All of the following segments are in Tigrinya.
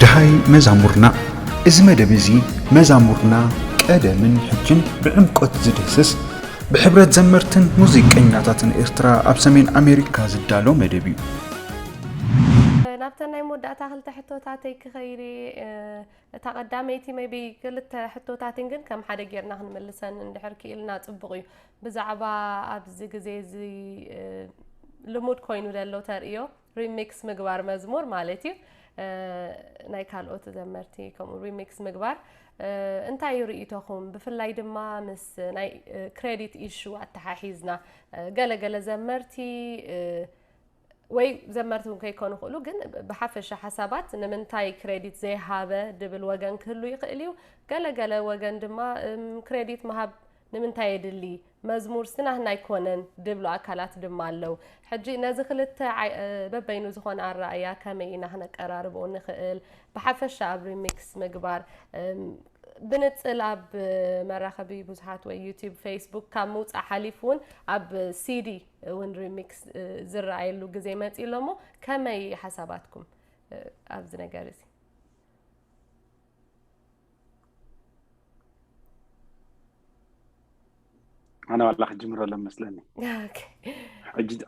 ደሃይ መዛሙርና። እዚ መደብ እዚ መዛሙርና ቀደምን ሕጅን ብዕምቆት ዝድህስስ፣ ብሕብረት ዘመርትን ሙዚቀኛታትን ኤርትራ ኣብ ሰሜን ኣሜሪካ ዝዳሎ መደብ እዩ። ናብተን ናይ መወዳእታ ክልተ ሕቶታተይ ክኸይድ እየ። እታ ቀዳመይቲ maybe ክልተ ሕቶታትን ግን ከም ሓደ ጌርና ክንምልሰን እንድሕር ክኢልና ጽቡቕ እዩ። ብዛዕባ ኣብዚ ግዜ እዚ ልሙድ ኮይኑ ዘሎ ተርእዮ ሪሚክስ ምግባር መዝሙር ማለት እዩ። ናይ ካልኦት ዘመርቲ ከምኡ ሪሚክስ ምግባር እንታይ እዩ ርእይቶኹም? ብፍላይ ድማ ምስ ናይ ክሬዲት ኢሹ ኣተሓሒዝና ገለገለ ዘመርቲ ወይ ዘመርቲ እውን ከይኮኑ ይኽእሉ፣ ግን ብሓፈሻ ሓሳባት ንምንታይ ክሬዲት ዘይሃበ ድብል ወገን ክህሉ ይኽእል እዩ። ገለገለ ወገን ድማ ክሬዲት ምሃብ ንምንታይ የድሊ? መዝሙር ስናህና ኣይኮነን ድብሉ ኣካላት ድማ ኣለዉ። ሕጂ ነዚ ክልተ በበይኑ ዝኾነ ኣረኣያ ከመይ ኢና ክነቀራርቦ ንኽእል? ብሓፈሻ ኣብ ሪሚክስ ምግባር ብንጽል ኣብ መራኸቢ ብዙሓት ወይ ዩቲዩብ፣ ፌስቡክ ካብ ምውጻእ ሓሊፉ እውን ኣብ ሲዲ እውን ሪሚክስ ዝረኣየሉ ግዜ መጺኡ ኣሎ። እሞ ከመይ ሓሳባትኩም ኣብዚ ነገር እዚ? ኣነ ዋላ ክጅምረሎም መስለኒ።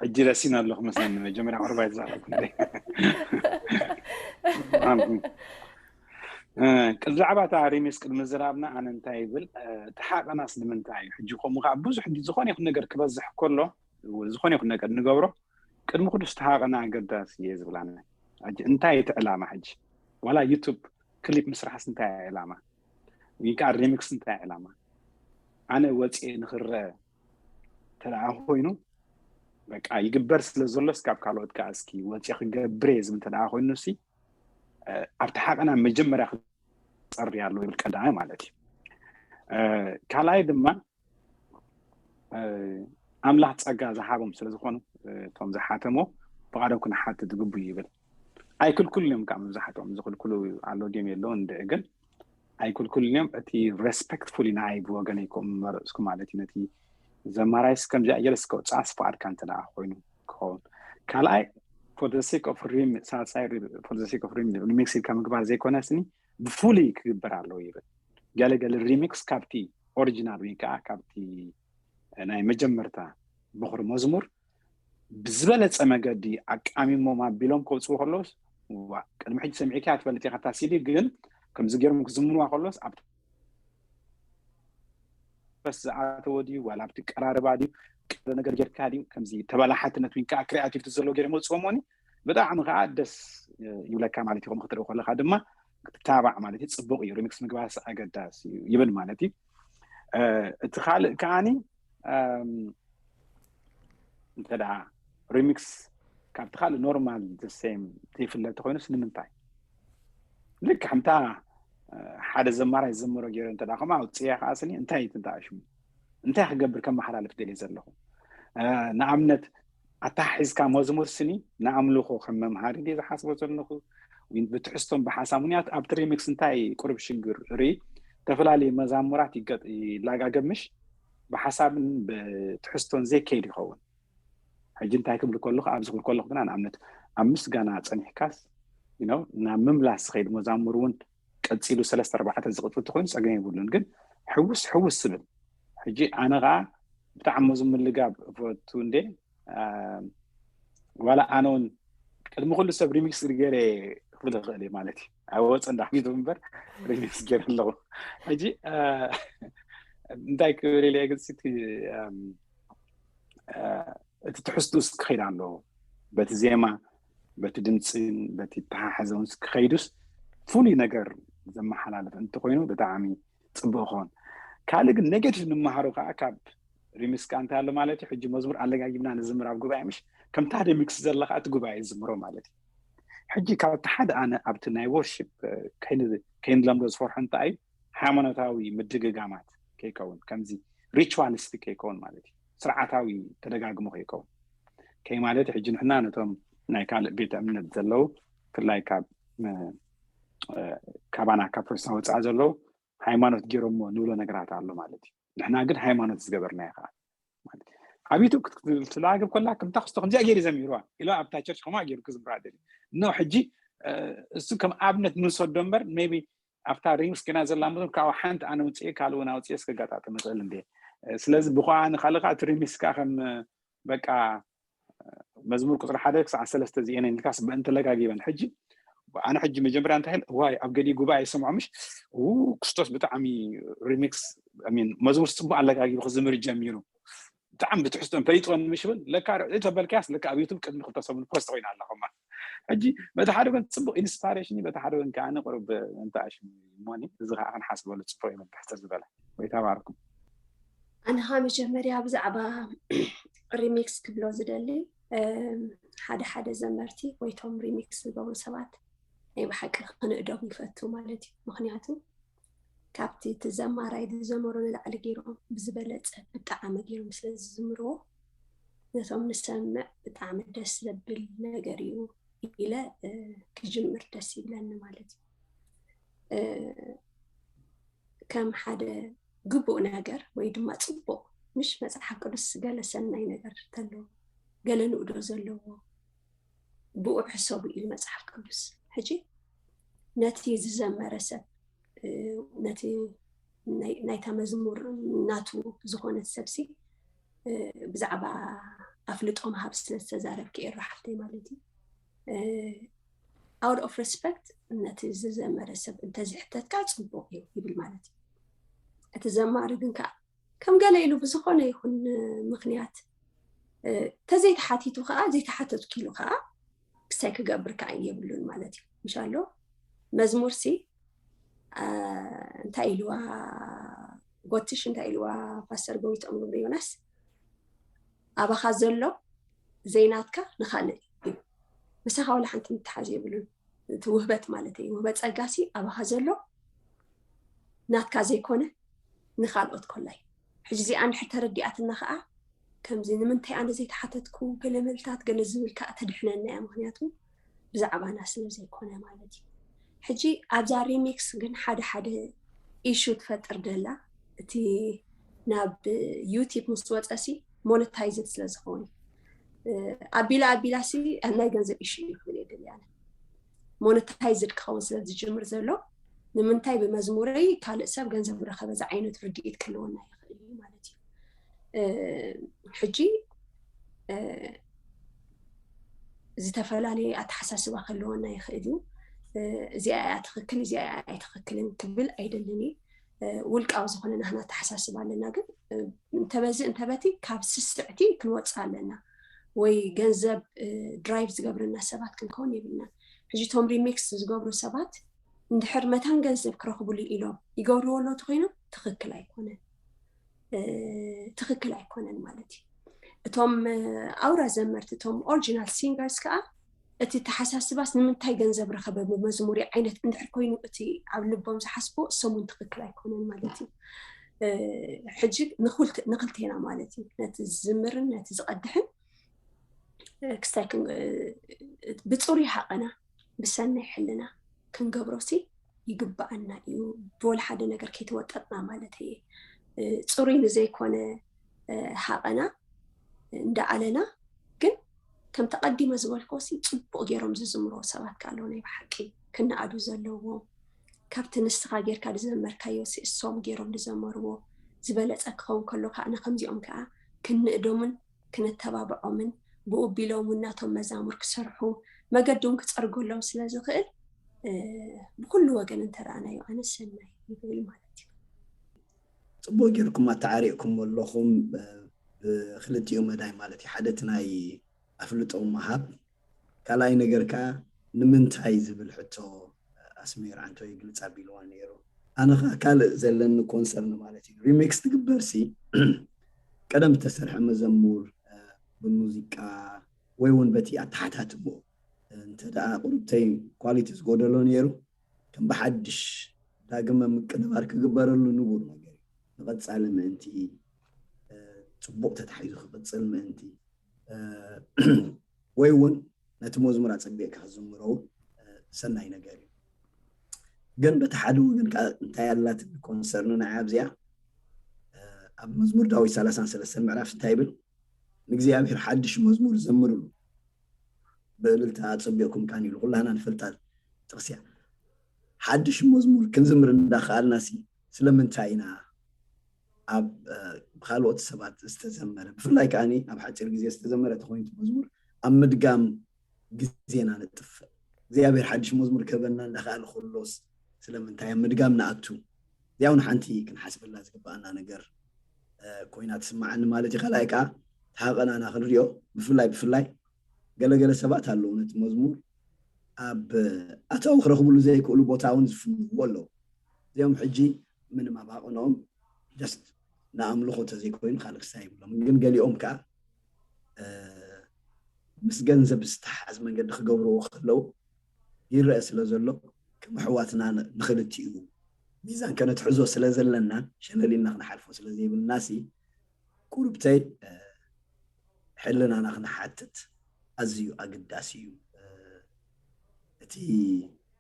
ሕጂ ረሲን ኣለኹ መስለኒ። መጀመርያ ቁርባይ ዝዛረብኩ ብዛዕባ እታ ሪሚክስ ቅድሚ ዝራብና ኣነ እንታይ ይብል፣ እቲ ሓቐናስ ንምንታይ እዩ? ሕጂ ከምኡ ከዓ ብዙሕ ዝኾነ ይኹን ነገር ክበዝሕ ከሎ፣ ዝኾነ ይኹን ነገር ንገብሮ ቅድሚ ኩሉ እቲ ሓቐና ኣገዳሲ እየ ዝብላኒ። እንታይ እቲ ዕላማ? ሕጂ ዋላ ዩቱብ ክሊፕ ምስራሕስ እንታይ ዕላማ? ወይ ከዓ ሪሚክስ እንታይ ዕላማ? ኣነ ወፅኤ ንክረአ ተደኣ ኮይኑ በቃ ይግበር ስለ ዘሎስ ካብ ካልኦት ከዓ እስኪ ወፅኤ ክገብር እየ ዝብል ተደኣ ኮይኑ ሲ ኣብቲ ሓቐና መጀመርያ ክፀሪ ኣለዎ ይብል ቀዳማይ ማለት እዩ። ካልኣይ ድማ ኣምላኽ ፀጋ ዝሃቦም ስለ ዝኾኑ እቶም ዝሓተሞ ፍቓዶም ክንሓትት ግቡ ይብል። ኣይክልኩልን እዮም ከዓ መብዛሕትኦም ዝኽልክሉ ኣሎ ድዮም የለውን እንድዒ ግን ኣይክልኩልን እዮም። እቲ ሬስፔክትፉሊ ንዓይ ብወገነይ ከምኡ መረፅኩ ማለት እዩ። ነቲ ዘማራይስ ከምዚኣ ገይረ እስከ ውፅኣስ ፍቓድካ እንተ ደኣ ኮይኑ ክኸውን ካልኣይ for the sake of ሪም ሳልሳይ for the sake of ሪም ሪሚክስ ኢልካ ምግባር ዘይኮነ ስኒ ብፍሉይ ክግበር ኣለዎ ይብል። ገለገለ ሪሚክስ ካብቲ ኦሪጂናል ወይ ከዓ ካብቲ ናይ መጀመርታ በኹሪ መዝሙር ብዝበለፀ መገዲ ኣቃሚሞም ኣቢሎም ከውፅኡ ከለውስ ቅድሚ ሕጂ ሰሚዕካ ትፈልጥ ኢካ እታ ሲዲ ግን ከምዚ ገይሮም ክዝምሩዋ ከለውስ ኣብ ፈስ ዝኣተወ ድዩ ዋላ ኣብቲ ቀራርባ ድዩ ቀረ ነገር ጌርካ ድዩ ከምዚ ተበላሓትነት ወይ ከዓ ክሪኣቲቪቲ ዘለዎ ገይሮም ወፅኦሞኒ ብጣዕሚ ከዓ ደስ ይብለካ ማለት እዩ። ከምኡ ክትርኢ ከለካ ድማ ክትታባዕ ማለት እዩ። ፅቡቅ እዩ። ሪሚክስ ምግባርስ ኣገዳሲ እዩ ይብል ማለት እዩ። እቲ ካልእ ከዓኒ እንተ ደኣ ሪሚክስ ካብቲ ካልእ ኖርማል the same ዘይፍለ እንተኮይኑስ ንምንታይ ልክዕ ከምታ ሓደ ዘማራይ ዝዘመሮ ገይረ እንተ ደኣ ከምኡ ኣውፅእያ ከዓ ስኒ እንታይ እዩ ትንታ ሽሙ እንታይ ክገብር ከመሓላልፍ ደልየ ዘለኹ ንኣብነት ኣተሓሒዝካ መዝሙር ስኒ ንኣምልኾ ከም መምሃሪ ድየ ዝሓስቦ ዘለኹ ወይ ብትሕዝቶን ብሓሳብ ምክንያቱ ኣብቲ ሪሚክስ እንታይ ቁሩብ ሽግር ርኢ ዝተፈላለዩ መዛሙራት ይላጋገብ ምሽ ብሓሳብን ብትሕዝቶን ዘይከይድ ይኸውን ሕጂ እንታይ ክብል ከለኹ ኣብዚ ክብል ከለኹ ግና ንኣብነት ኣብ ምስጋና ፀኒሕካስ ናብ ምምላስ ዝኸይድ መዛሙር እውን ቀፂሉ ሰለስተ ኣርባዕተ ዝቕፅል ተኮይኑ ፀገም የብሉን ግን ሕውስ ሕውስ ዝብል ሕጂ ኣነ ከዓ ብጣዕሚ ዝምልጋብ ፈቱ እንዴ ዋላ ኣነ እውን ቅድሚ ኩሉ ሰብ ሪሚክስ ገይረ ክብል ይኽእል እየ ማለት እዩ ኣብ ወፀ እንዳኪዱ እምበር ሪሚክስ ገይረ ኣለኹ ሕጂ እንታይ ክብል ኢለ ግን እቲ ትሕዝቱስ ክኸይድ ኣለዎ በቲ ዜማ በቲ ድምፅን በቲ ተሓሕዘውን ክኸይዱስ ፍሉይ ነገር ዘመሓላልፍ እንተኮይኑ ብጣዕሚ ፅቡቅ ክኸውን ካልእ ግን ኔጌቲቭ ንመሃሮ ከዓ ካብ ሪሚክስ ከዓ እንታይ ኣሎ ማለት እዩ ሕጂ መዝሙር ኣለጋጊብና ንዝምር ኣብ ጉባኤ ምሽ ከምታ ሪሚክስ ዘለካ እቲ ጉባኤ ዝምሮ ማለት እዩ ሕጂ ካብቲ ሓደ ኣነ ኣብቲ ናይ ወርሺፕ ከይንለምዶ ዝፈርሖ እንታይ እዩ ሃይማኖታዊ ምድግጋማት ከይከውን ከምዚ ሪቹዋሊስቲክ ከይከውን ማለት እዩ ስርዓታዊ ተደጋግሞ ከይከውን ከይ ማለት ሕጂ ንሕና ነቶም ናይ ካልእ ቤተ እምነት ዘለዉ ፍላይ ካብ ካባና ካብ ፕሮቴስታንት ወፃኢ ዘለዉ ሃይማኖት ገይሮሞ ንብሎ ነገራት ኣሎ ማለት እዩ ንሕና ግን ሃይማኖት ዝገበርናዮ ከዓ ኣብ ዩቱብ ክትላግብ ከላ ከምታ ክስቶ ከምዚኣ ገይሩ ዘሚርዋ ኢሎ ኣብታ ቸርች ከማ ገይሩ ክዝምራ ደሊ ኖ ሕጂ እሱ ከም ኣብነት ንውሰዶ እምበር maybe ኣብታ ሪሚክስ ገና ዘላ መዝሙር ካብኡ ሓንቲ ኣነ ውፅኤ ካልእ እውን ኣውፅኤ እስከጋጣጥም ይኽእል እንደ ስለዚ ብኳ ንካልእ ከዓ እቲ ሪሚክስ ከዓ ከም በቃ መዝሙር ቁፅሪ ሓደ ክሳዕ ሰለስተ እዚኤን ኢልካስ በእንተ ለጋጊበን ሕጂ ኣነ ሕጂ መጀመርያ እንታይ ዋይ ኣብ ገሊ ጉባኤ ይሰምዖ ምሽ ክርስቶስ ብጣዕሚ ሪሚክስ መዝሙር ፅቡቅ ኣለጋጊቡ ክዝምር ጀሚሩ ብጣዕሚ ብትሕዝቶን ፈሊጥወን ምሽ ብል ለካ ርዕድ ተበልካያስ ለካ ኣብ ዩቱብ ቅድሚ ክልተ ሰሙን ፖስት ኮይና ኣላ ከማ ሕጂ በቲ ሓደ ወገን ፅቡቅ ኢንስፓሬሽን እዩ በቲ ሓደ ወገን ከዓ ንቅርብ እንተ ኣሽ ሞኒ እዚ ከዓ ክንሓስበሉ ፅቡቅ ይብል ብሕፅር ዝበለ ወይ ተባርኩም ኣነ ከዓ መጀመርያ ብዛዕባ ሪሚክስ ክብሎ ዝደሊ ሓደ ሓደ ዘመርቲ ወይቶም ሪሚክስ ዝገብሩ ሰባት ናይ ብሓቂ ክንእዶም ይፈቱ ማለት እዩ ምክንያቱ ካብቲ እቲ ዘማራይ ዝዘመሮ ንላዕሊ ገይሮም ብዝበለፀ ብጣዕሚ ገይሮም ስለ ዝዝምርዎ ነቶም ንሰምዕ ብጣዕሚ ደስ ዘብል ነገር እዩ ኢለ ክጅምር ደስ ይብለኒ ማለት እዩ ከም ሓደ ግቡእ ነገር ወይ ድማ ፅቡቅ ምሽ መፅሓፍ ቅዱስ ገለ ሰናይ ነገር ተሎ ገለ ንእዶ ዘለዎ ብኡ ሕሰቡ ኢሉ መፅሓፍ ቅዱስ ሕጂ ነቲ ዝዘመረ ሰብ ነቲ ናይታ መዝሙር ናቱ ዝኾነት ሰብሲ ብዛዕባ ኣፍልጦ ምሃብ ስለ ዝተዛረብኪ ኤራ ሓፍተይ ማለት እዩ out of respect ነቲ ዝዘመረ ሰብ እንተዝሕተትካ ፅቡቅ እዩ ይብል ማለት እዩ እቲ ዘማሪ ግን ከዓ ከም ገለ ኢሉ ብዝኾነ ይኹን ምኽንያት ተዘይተሓቲቱ ከዓ ዘይተሓተትኩ ኢሉ ከዓ ክሳይ ክገብር ከዓ የብሉን ማለት እዩ ምሻሎ መዝሙር ሲ እንታይ ኢልዋ ጎትሽ እንታይ ኢልዋ ፓስተር ጎይትኦም ግብረ ዮናስ ኣባኻ ዘሎ ዘይናትካ ንኻልእ እዩ ምሳኻ ዋላ ሓንቲ ምትሓዝ የብሉን እቲ ውህበት ማለት እዩ ውህበት ፀጋሲ ኣባኻ ዘሎ ናትካ ዘይኮነ ንኻልኦት ኮላይ ሕጂ እዚኣ እንድሕር ተረዲኣትና ከዓ ከምዚ ንምንታይ ኣነ ዘይተሓተትኩ ገለ መልታት ገለ ዝብል ከዓ ተድሕነና እያ ምክንያቱ ብዛዕባና ስለ ዘይኮነ ማለት እዩ ሕጂ ኣብዛ ሪሚክስ ግን ሓደ ሓደ ኢሹ ትፈጥር ደላ እቲ ናብ ዩቲብ ምስ ወፀሲ ሞነታይዝድ ስለ ዝኸውን ኣቢላ ኣቢላ ሲ ናይ ገንዘብ ኢሹ እዩ ክብል የደልያነ ሞነታይዝድ ክኸውን ስለ ዝጅምር ዘሎ ንምንታይ ብመዝሙረይ ካልእ ሰብ ገንዘብ ረኸበ ዝዓይነቱ ርድኢት ክህልወና ይኽእል እዩ ማለት እዩ ሕጂ ዝተፈላለየ ኣተሓሳስባ ክህልወና ይኽእል እዩ እዚኣ እያ ትኽክል እዚኣ ኣይትኽክልን ክብል ኣይደልን ውልቃዊ ዝኾነ ናህና ኣተሓሳስባ ኣለና ግን እንተበዚ እንተበቲ ካብ ስስዕቲ ክንወፅእ ኣለና ወይ ገንዘብ ድራይቭ ዝገብረና ሰባት ክንከውን የብልና ሕጂ ቶም ሪሜክስ ዝገብሩ ሰባት እንድሕር መታን ገንዘብ ክረኽብሉ ኢሎም ይገብርዎ ኣሎ ተኮይኖም ትኽክል ኣይኮነን ትኽክል ኣይኮነን ማለት እዩ እቶም ኣውራ ዘመርቲ እቶም ኦሪጂናል ሲንገርስ ከዓ እቲ ተሓሳስባስ ንምንታይ ገንዘብ ረኸበ ብመዝሙሪ ዓይነት እንድሕር ኮይኑ እቲ ኣብ ልቦም ዝሓስቦ እሶም እውን ትኽክል ኣይኮነን ማለት እዩ ሕጂ ንክልቴና ማለት እዩ ነቲ ዝዝምርን ነቲ ዝቐድሕን ክስታይ ብፅሩይ ሓቐና ብሰናይ ሕልና ክንገብሮሲ ይግባኣና እዩ ብወላ ሓደ ነገር ከይተወጠጥና ማለት እየ ፅሩይ ንዘይኮነ ሓቐና እንዳኣለና ግን ከም ተቐዲመ ዝበልኮ ሲ ፅቡቕ ገይሮም ዝዝምሮ ሰባት ከ ኣለዉ ናይ ብሓቂ ክነኣዱ ዘለዎ ካብቲ ንስኻ ጌርካ ዝዘመርካዮ ሲ እሶም ገይሮም ዝዘመርዎ ዝበለፀ ክኸውን ከሎ ከዓ ንከምዚኦም ከዓ ክንእዶምን ክነተባብዖምን ብኡ ቢሎም እውን ናቶም መዛሙር ክሰርሑ መገዶም ክፀርገሎም ስለ ዝኽእል ብኩሉ ወገን እንተረኣናዮ ኣነ ሰናይ ይብል ማለት እዩ ፅቡቅ ጌርኩም ኣተዓሪቅኩም ኣለኹም ብክልቲኡ መዳይ ማለት እዩ ሓደቲ ናይ ኣፍልጦ ምሃብ ካልኣይ ነገር ከዓ ንምንታይ ዝብል ሕቶ ኣስሚር ዓንቶ ይግልፅ ኣቢልዋ ነይሩ ኣነ ከዓ ካልእ ዘለኒ ኮንሰርን ማለት እዩ ሪሚክስ ትግበር ሲ ቀደም ዝተሰርሐ መዘሙር ብሙዚቃ ወይ እውን በቲ ኣተሓታትቦ እንተ ደኣ ቁሩብተይ ኳሊቲ ዝጎደሎ ነይሩ ከም ብሓድሽ ዳግመ ምቅንባር ክግበረሉ ንቡር ነገር እዩ ንቐፃሊ ምእንቲ ፅቡቕ ተታሒዙ ክቕፅል ምእንቲ ወይ እውን ነቲ መዝሙር ኣፀቢቕካ ክዝምሮ እውን ሰናይ ነገር እዩ ግን በቲ ሓደ ወገን ከዓ እንታይ ኣላት ኮንሰርኑ ንዓይ ኣብዚኣ ኣብ መዝሙር ዳዊት ሰላሳን ሰለስተን ምዕራፍ እንታይ ይብል ንእግዚኣብሔር ሓድሽ መዝሙር ዘምርሉ ብእልልታ ኣፀቢቕኩም ካን ኢሉ ኩላህና ንፈልጣ ጥቕስያ። ሓድሽ መዝሙር ክንዝምር እንዳኸኣልና ሲ ስለምንታይ ኢና ኣብ ብካልኦት ሰባት ዝተዘመረ፣ ብፍላይ ከዓኒ ኣብ ሓፂር ግዜ ዝተዘመረ ተኮይኑት መዝሙር ኣብ ምድጋም ግዜና ነጥፍእ? እግዚኣብሔር ሓድሽ መዝሙር ክህበና እንዳኸኣለ ከሎስ ስለምንታይ ኣብ ምድጋም ንኣቱ? እዚኣ እውን ሓንቲ ክንሓስበላ ዝግባኣና ነገር ኮይና ትስማዓኒ ማለት እዩ። ካልኣይ ከዓ ተሃቐናና ክንሪኦ፣ ብፍላይ ብፍላይ ገለገለ ሰባት ኣለዉ ነቲ መዝሙር ኣብ ኣታዊ ክረኽብሉ ዘይክእሉ ቦታ እውን ዝፍንዎ ኣለዉ። እዚኦም ሕጂ ምንም ኣብ ሃቐኖም just ንኣምልኾ ተዘይኮይኑ ካልእ ክሳይ ይብሎም። ግን ገሊኦም ከዓ ምስ ገንዘብ ዝተሓዝ መንገዲ ክገብርዎ ከለዉ ይረአ ስለ ዘሎ ከም ኣሕዋትና ንክልቲኡ ሚዛን ከነትሕዞ ስለ ዘለና ሸለል ኢልና ክንሓልፎ ስለ ዘይብልና ሲ ቁርብተይ ሕልናና ክንሓትት ኣዝዩ ኣገዳሲ እዩ። እቲ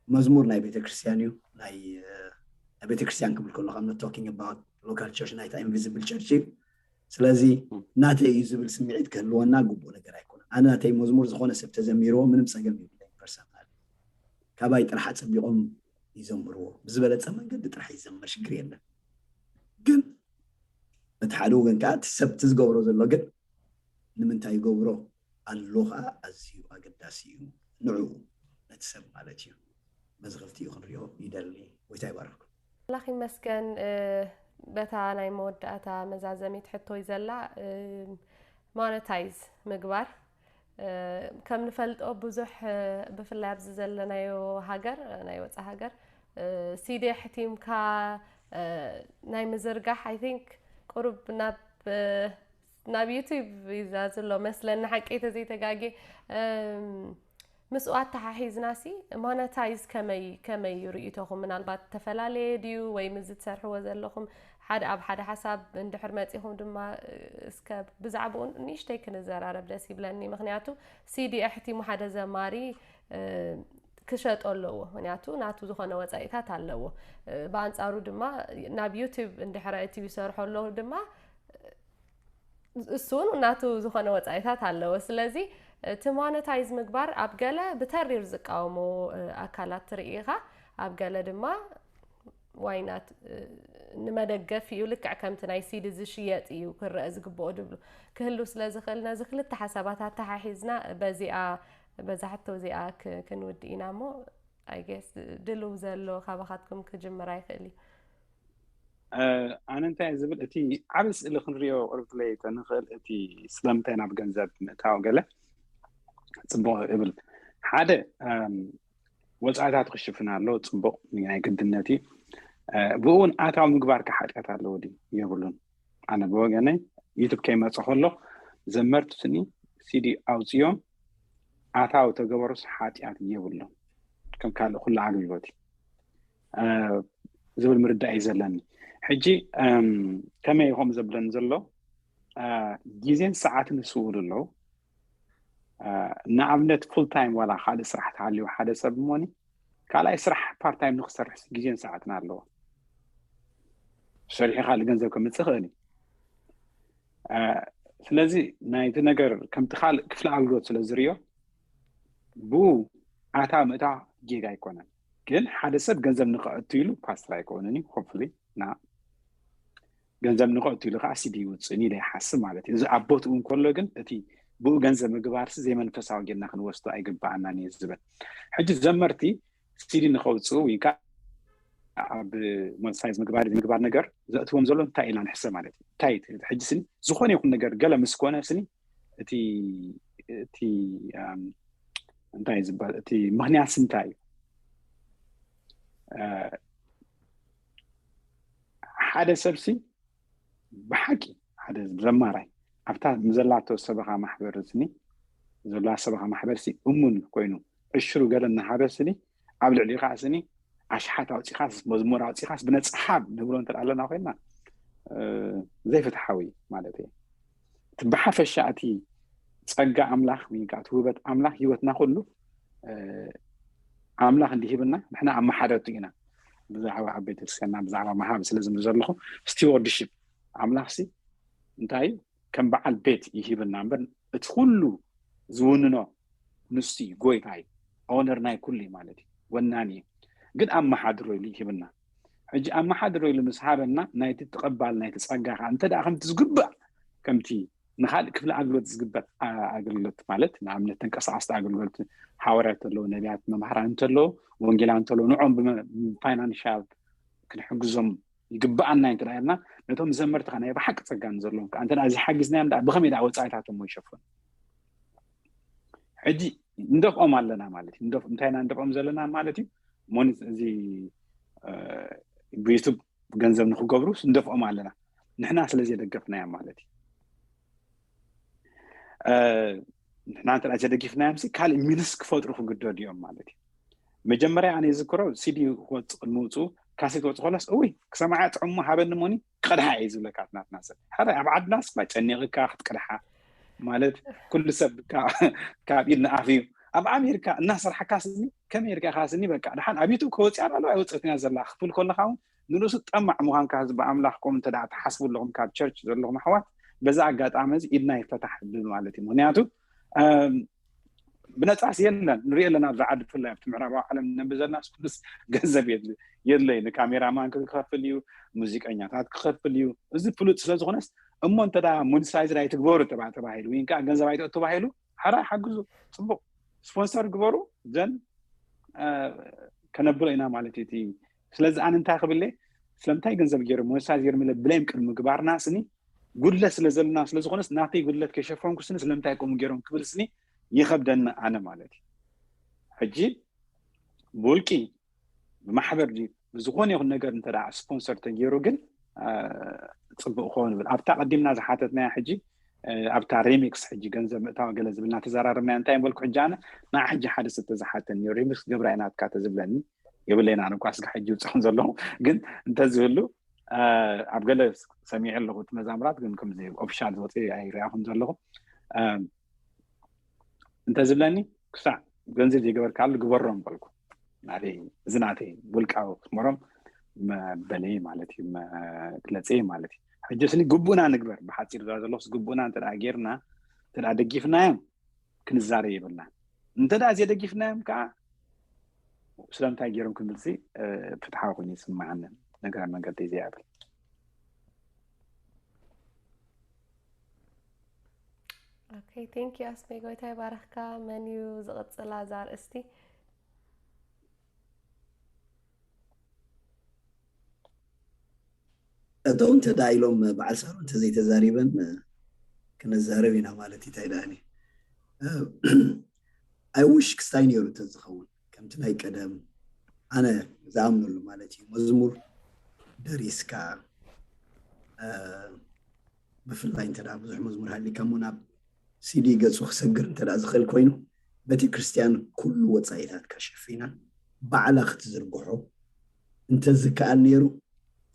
መዝሙር ናይ ቤተክርስትያን እዩ። ናይ ቤተክርስትያን ክብል ከሎ ከም talking about local church ናይታ invisible church እዩ። ስለዚ ናተይ እዩ ዝብል ስምዒት ክህልወና ግቡእ ነገር ኣይኮነን። ኣነ ናተይ መዝሙር ዝኾነ ሰብ ተዘሚርዎ ምንም ፀገም የብለይ። ፐርሰናል ካባይ ጥራሕ ኣፀቢቖም ይዘምርዎ፣ ብዝበለፀ መንገዲ ጥራሕ ይዘመር፣ ሽግር የለን። ግን እቲ ሓደ ወገን ከዓ እቲ ሰብ እቲ ዝገብሮ ዘሎ ግን ንምንታይ ይገብሮ ኣሎ ከዓ ኣዝዩ ኣገዳሲ እዩ። ንዕኡ ነቲ ሰብ ማለት እዩ። በዚ ክልቲኡ ክንሪኦ ይደሊ። ጎይታ ይባርኽኩም። ኣምላኽ ይመስገን። በታ ናይ መወዳእታ መዛዘሚት ሕቶይ ዘላ monetize ምግባር። ከም ንፈልጦ ብዙሕ ብፍላይ ኣብዚ ዘለናዮ ሃገር፣ ናይ ወፃ ሃገር ሲዲ ኣሕቲምካ ናይ ምዝርጋሕ I think ቁሩብ ናብ ናብ ዩቱብ ይዛዝ ኣሎ መስለኒ፣ ሓቂ ተዘይተጋጌ። ምስኡ ኣተሓሒዝና ሲ monetize ከመይ ከመይ ርእይቶኹም? ምናልባት ዝተፈላለየ ድዩ ወይ ምስ ትሰርሕዎ ዘለኹም ሓደ ኣብ ሓደ ሓሳብ እንድሕር መፂኹም ድማ እስከ ብዛዕባኡ ንእሽተይ ክንዘራረብ ደስ ይብለኒ። ምክንያቱ ሲዲ ኣሕቲሙ ሓደ ዘማሪ ክሸጦ ኣለዎ፣ ምክንያቱ ናቱ ዝኾነ ወፃኢታት ኣለዎ። ብኣንፃሩ ድማ ናብ ዩቱብ እንድሕር ኣእትዩ ይሰርሖ ኣለዉ ድማ እሱ እውን ናቱ ዝኾነ ወፃኢታት ኣለዎ። ስለዚ እቲ monetize ምግባር ኣብ ገለ ብተሪር ዝቃወሙ ኣካላት ትርኢ ኢኻ፣ ኣብ ገለ ድማ why not ንመደገፍ እዩ፣ ልክዕ ከምቲ ናይ ሲዲ ዝሽየጥ እዩ ክረአ ዝግብኦ ድብሉ ክህሉ ስለ ዝኽእል ነዚ ክልተ ሓሳባት ኣተሓሒዝና በዚኣ በዛ ሕቶ እዚኣ ክንውድእ ኢና እሞ I guess ድልው ዘሎ ካባኻትኩም ክጅምር ኣይኽእል እዩ። ኣነ እንታይ ዝብል እቲ ዓብ ስእሊ ክንሪኦ ቅርብትለይ ተንኽእል እቲ ስለምንታይ ናብ ገንዘብ ምእታው ገለ ፅቡቅ እብል ሓደ ወፃኢታት ክሽፍን ኣሎ ፅቡቅ ናይ ግድነት እዩ። ብእውን ኣታዊ ምግባር ከሓጢኣት ኣለዎ ድዩ የብሉን። ኣነ ብወገነይ ዩቱብ ከይመፀ ከሎ ዘመርቱ ስኒ ሲዲ ኣውፅዮም ኣታዊ ተገበሩስ ሓጢኣት የብሉን። ከም ካልእ ኩሉ ኣገልግሎት እዩ ዝብል ምርዳእ እዩ ዘለኒ። ሕጂ ከመይ ይኸም ዘብለኒ ዘሎ ግዜን ሰዓትን ይስውሉ ኣለዉ። ንኣብነት ፉል ታይም ዋላ ካልእ ስራሕ ተሃልዩ ሓደ ሰብ እሞኒ ካልኣይ ስራሕ ፓርት ታይም ንክሰርሕ ግዜን ሰዓትን ኣለዎ። ሰሪሑ ካልእ ገንዘብ ከምፅእ ይኽእል እዩ። ስለዚ ናይቲ ነገር ከምቲ ካልእ ክፍሊ ኣገልግሎት ስለ ዝርዮ ብኡ ኣታ ምእታ ጌጋ ኣይኮነን። ግን ሓደ ሰብ ገንዘብ ንክኣቱ ኢሉ ፓስተር ኣይኮነን እዩ። ሆፕፉሊ ና ገንዘብ ንክኣቱ ኢሉ ከዓ ሲዲ ይውፅእን ኢለ ይሓስብ ማለት እዩ። እዚ ኣብ ቦትኡ እንከሎ ግን እቲ ብኡ ገንዘብ ምግባርሲ ዘይመንፈሳዊ ጌርና ክንወስዶ ኣይግባኣናን እዩ ዝብል። ሕጂ ዘመርቲ ሲዲ ንከውፅኡ ወይ ከዓ ኣብ ሞነታይዝ ምግባር ምግባር ነገር ዘእትዎም ዘሎ እንታይ ኢልና ንሕሰብ ማለት እዩ። እንታይ ሕጂ ስኒ ዝኾነ ይኹን ነገር ገለ ምስ ኮነ ስኒ እቲ እቲ እንታይ ዝበሃል እቲ ምክንያት እንታይ እዩ? ሓደ ሰብሲ ብሓቂ ሓደ ዘማራይ ኣብታ ዘላቶ ሰበኻ ማሕበር ስኒ ዘላ ሰበኻ ማሕበር ሲ እሙን ኮይኑ ዕሽሩ ገለ እናሃበ ስኒ ኣብ ልዕሊ ከዓ ስኒ ኣሽሓት ኣውፂኻስ መዝሙር ኣውፂኻስ ብነፃ ሃብ ንብሎ እንተ ኣለና ኮይና ዘይፍትሓዊ ማለት እዩ። እቲ ብሓፈሻ እቲ ፀጋ ኣምላኽ ወይ ከዓ እቲ ውበት ኣምላኽ ህይወትና ኩሉ ኣምላኽ እንዲሂብና ንሕና ኣመሓደርቱ ኢና። ብዛዕባ ኣብ ቤተክርስትያንና ብዛዕባ መሃብ ስለ ዝብል ዘለኹ ስቲዋርድሽፕ ኣምላኽ ሲ እንታይ እዩ ከም በዓል ቤት ይሂብና እምበር እቲ ኩሉ ዝውንኖ ንሱ እዩ። ጎይታ እዩ። ኦነር ናይ ኩሉ እዩ ማለት እዩ። ወናኒ እዩ። ግን ኣመሓድሮ ኢሉ ይህብና። ሕጂ ኣመሓድሮ ኢሉ ምስ ሃበና፣ ናይቲ ተቐባል ናይቲ ጸጋ ከዓ እንተ ደኣ ከምቲ ዝግባእ፣ ከምቲ ንኻልእ ክፍሊ ኣገልግሎት ዝግበር ኣ- ኣገልግሎት፣ ማለት ንኣብነት ተንቀሳቐስቲ ኣገልግሎት፣ ሓዋርያት እንተለዉ፣ ነቢያት፣ መምሃራን እንተለዉ፣ ወንጌላውያን እንተለዉ፣ ንዖም ብመ- ብፋይናንሻል ክንሕግዞም ይግብኣና እንተ ኢልና፣ ነቶም ዘመርቲ ከኣ ናይ ብሓቂ ጸጋ ንዘለዎም ከኣ እንተ እዚ ሓጊዝናዮም ደኣ ብኸመይ ደኣ ወጻኢታቶም ይሸፍኑ? ሕጂ ንደፍኦም ኣለና ማለት እዩ። ንደፍ- እንታይ ኢና ንደፍኦም ዘለና ማለት እዩ? ሞኒ- እዚ እ፣ ብዩቱብ ገንዘብ ንክገብሩ ንደፍኦም ኣለና። ንሕና ስለ ዘየደገፍናዮም ማለት እዩ። እ፣ ንሕና እንተ ዘደጊፍናዮም ሲ ካልእ ሚንስ ክፈጥሩ ክግደዱ እዮም ማለት እዩ። መጀመርያ ኣነ ዝክሮ ሲዲ ክወፅእ ቅድሚ ውፅኡ ካሴት ወፅእ ከሎስ እውይ ክሰማዓ ጥዕሙ ሃበኒ ሞኒ ክቐድሓ እየ ዝብለካ ናትና ሰብ። ሕራይ ኣብ ዓድናስ ባ ጨኒቕካ ክትቅድሓ ማለት ኩሉ ሰብ ካብ ኢድ ንኣፍ እዩ። ኣብ ኣሜሪካ እናሰርሓካ ስኒ ከመይ ጌርካ ስኒ በቃ ድሓን ኣብ ዩቱብ ከወፅያ ዶ ኣይወፀትን እያ ዘላ ክትብል ከለካ እውን ንርእሱ ጠማዕ ምዃንካ ህዝቢ ኣምላኽ ከምኡ እንተ ደኣ ትሓስቡ ኣለኹም ካብ ቸርች ዘለኹም ኣሕዋት በዛ ኣጋጣሚ እዚ ኢድና ይፈታሕ ብል ማለት እዩ። ምክንያቱ ብነፃስ የለን ንሪኦ ኣለና ኣብዚ ዓዲ ብፍላይ ኣብቲ ምዕራባዊ ዓለም ነንብ ዘለና ስኩልስ ገንዘብ የድሊ የድለይ ንካሜራማን ክኸፍል እዩ ሙዚቀኛታት ክኸፍል እዩ እዚ ፍሉጥ ስለ ዝኾነስ እሞ እንተ ሞኒታይዝ ኣይትግበሩ ተባሂሉ ወይ ከዓ ገንዘብ ኣይትእቱ ተባሂሉ ሓራ ሓግዙ ፅቡቅ ስፖንሰር ግበሩ ዘን ከነብሎ ኢና ማለት እዩ እቲ ስለዚ ኣነ እንታይ ክብለ ስለምንታይ ገንዘብ ገይሩ ሞኒታይዝ ገይሩ ምለ ብሌም ቅድሚ ምግባርና ስኒ ጉድለት ስለ ዘለና ስለ ዝኾነስ ናተይ ጉድለት ከይሸፈንኩ ስኒ ስለምንታይ ከምኡ ገይሮም ክብል ስኒ ይኸብደኒ ኣነ ማለት እዩ ሕጂ ብውልቂ ብማሕበር ድዩ ብዝኾነ ይኹን ነገር እንተ ስፖንሰር ተገይሩ ግን ፅቡቅ ክኸውን ይብል ኣብታ ቀዲምና ዝሓተትናያ ሕጂ ኣብታ ሪሚክስ ሕጂ ገንዘብ ምእታው ገለ ዝብልና ተዘራርብና እንታይ በልኩ ሕጂ ኣነ ንዓ ሕጂ ሓደ ሰብ ተዝሓተኒ ሪሚክስ ገብራ ናትካ ተዝብለኒ የብለይን ኣነ እኳ ስጋ ሕጂ ይብፅሖም ዘለኹ ግን እንተዝህሉ ኣብ ገለ ሰሚዐ ኣለኹ እቲ መዛምራት ግን ከምዚ ኦፊሻል ዝወፅ ኣይረኣኹን ዘለኹ እንተዝብለኒ ክሳዕ ገንዘብ ዘይገበርካሉ ግበሮም በልኩ ናተይ እዚ ናተይ ውልቃዊ ክስመሮም መበለይ ማለት እዩ መግለፂ ማለት እዩ ሕጂ ስኒ ግቡእና ንግበር ብሓፂር ዝራ ዘለኩስ ግቡእና እንተ ጌርና እንተ ደጊፍናዮም ክንዛረብ የብልና እንተ ደኣ ዘየደጊፍናዮም ከዓ ስለምንታይ ገይሮም ክንብል ሲ ፍትሓዊ ኮይኑ ይስምዓኒ ነገር መንገዲ እዚኣ ይብል Okay, thank you ኣስመይ ጎይታ ይባረኽካ። መን እዩ ዝቕጽላ እዛ ኣርእስቲ? እተው እንተ ደኣ ኢሎም በዓል ሳሮን እንተዘይተዛሪበን ክነዛረብ ኢና ማለት እዩ። እንታይ ደኣኒ I wish ክስታይ ነይሩ እንተዝኸውን ከምቲ ናይ ቀደም ኣነ ዝኣምነሉ ማለት እዩ። መዝሙር ደሪስካ ብፍላይ እንተ ብዙሕ መዝሙር ሃሊካ እሞ ናብ ሲዲ ገጹ ክሰግር እንተ ዝኽእል ኮይኑ ቤተ ክርስቲያን ኩሉ ወጻኢታትካ ሸፊና ባዕላ ክትዝርግሖ እንተዝከኣል ነይሩ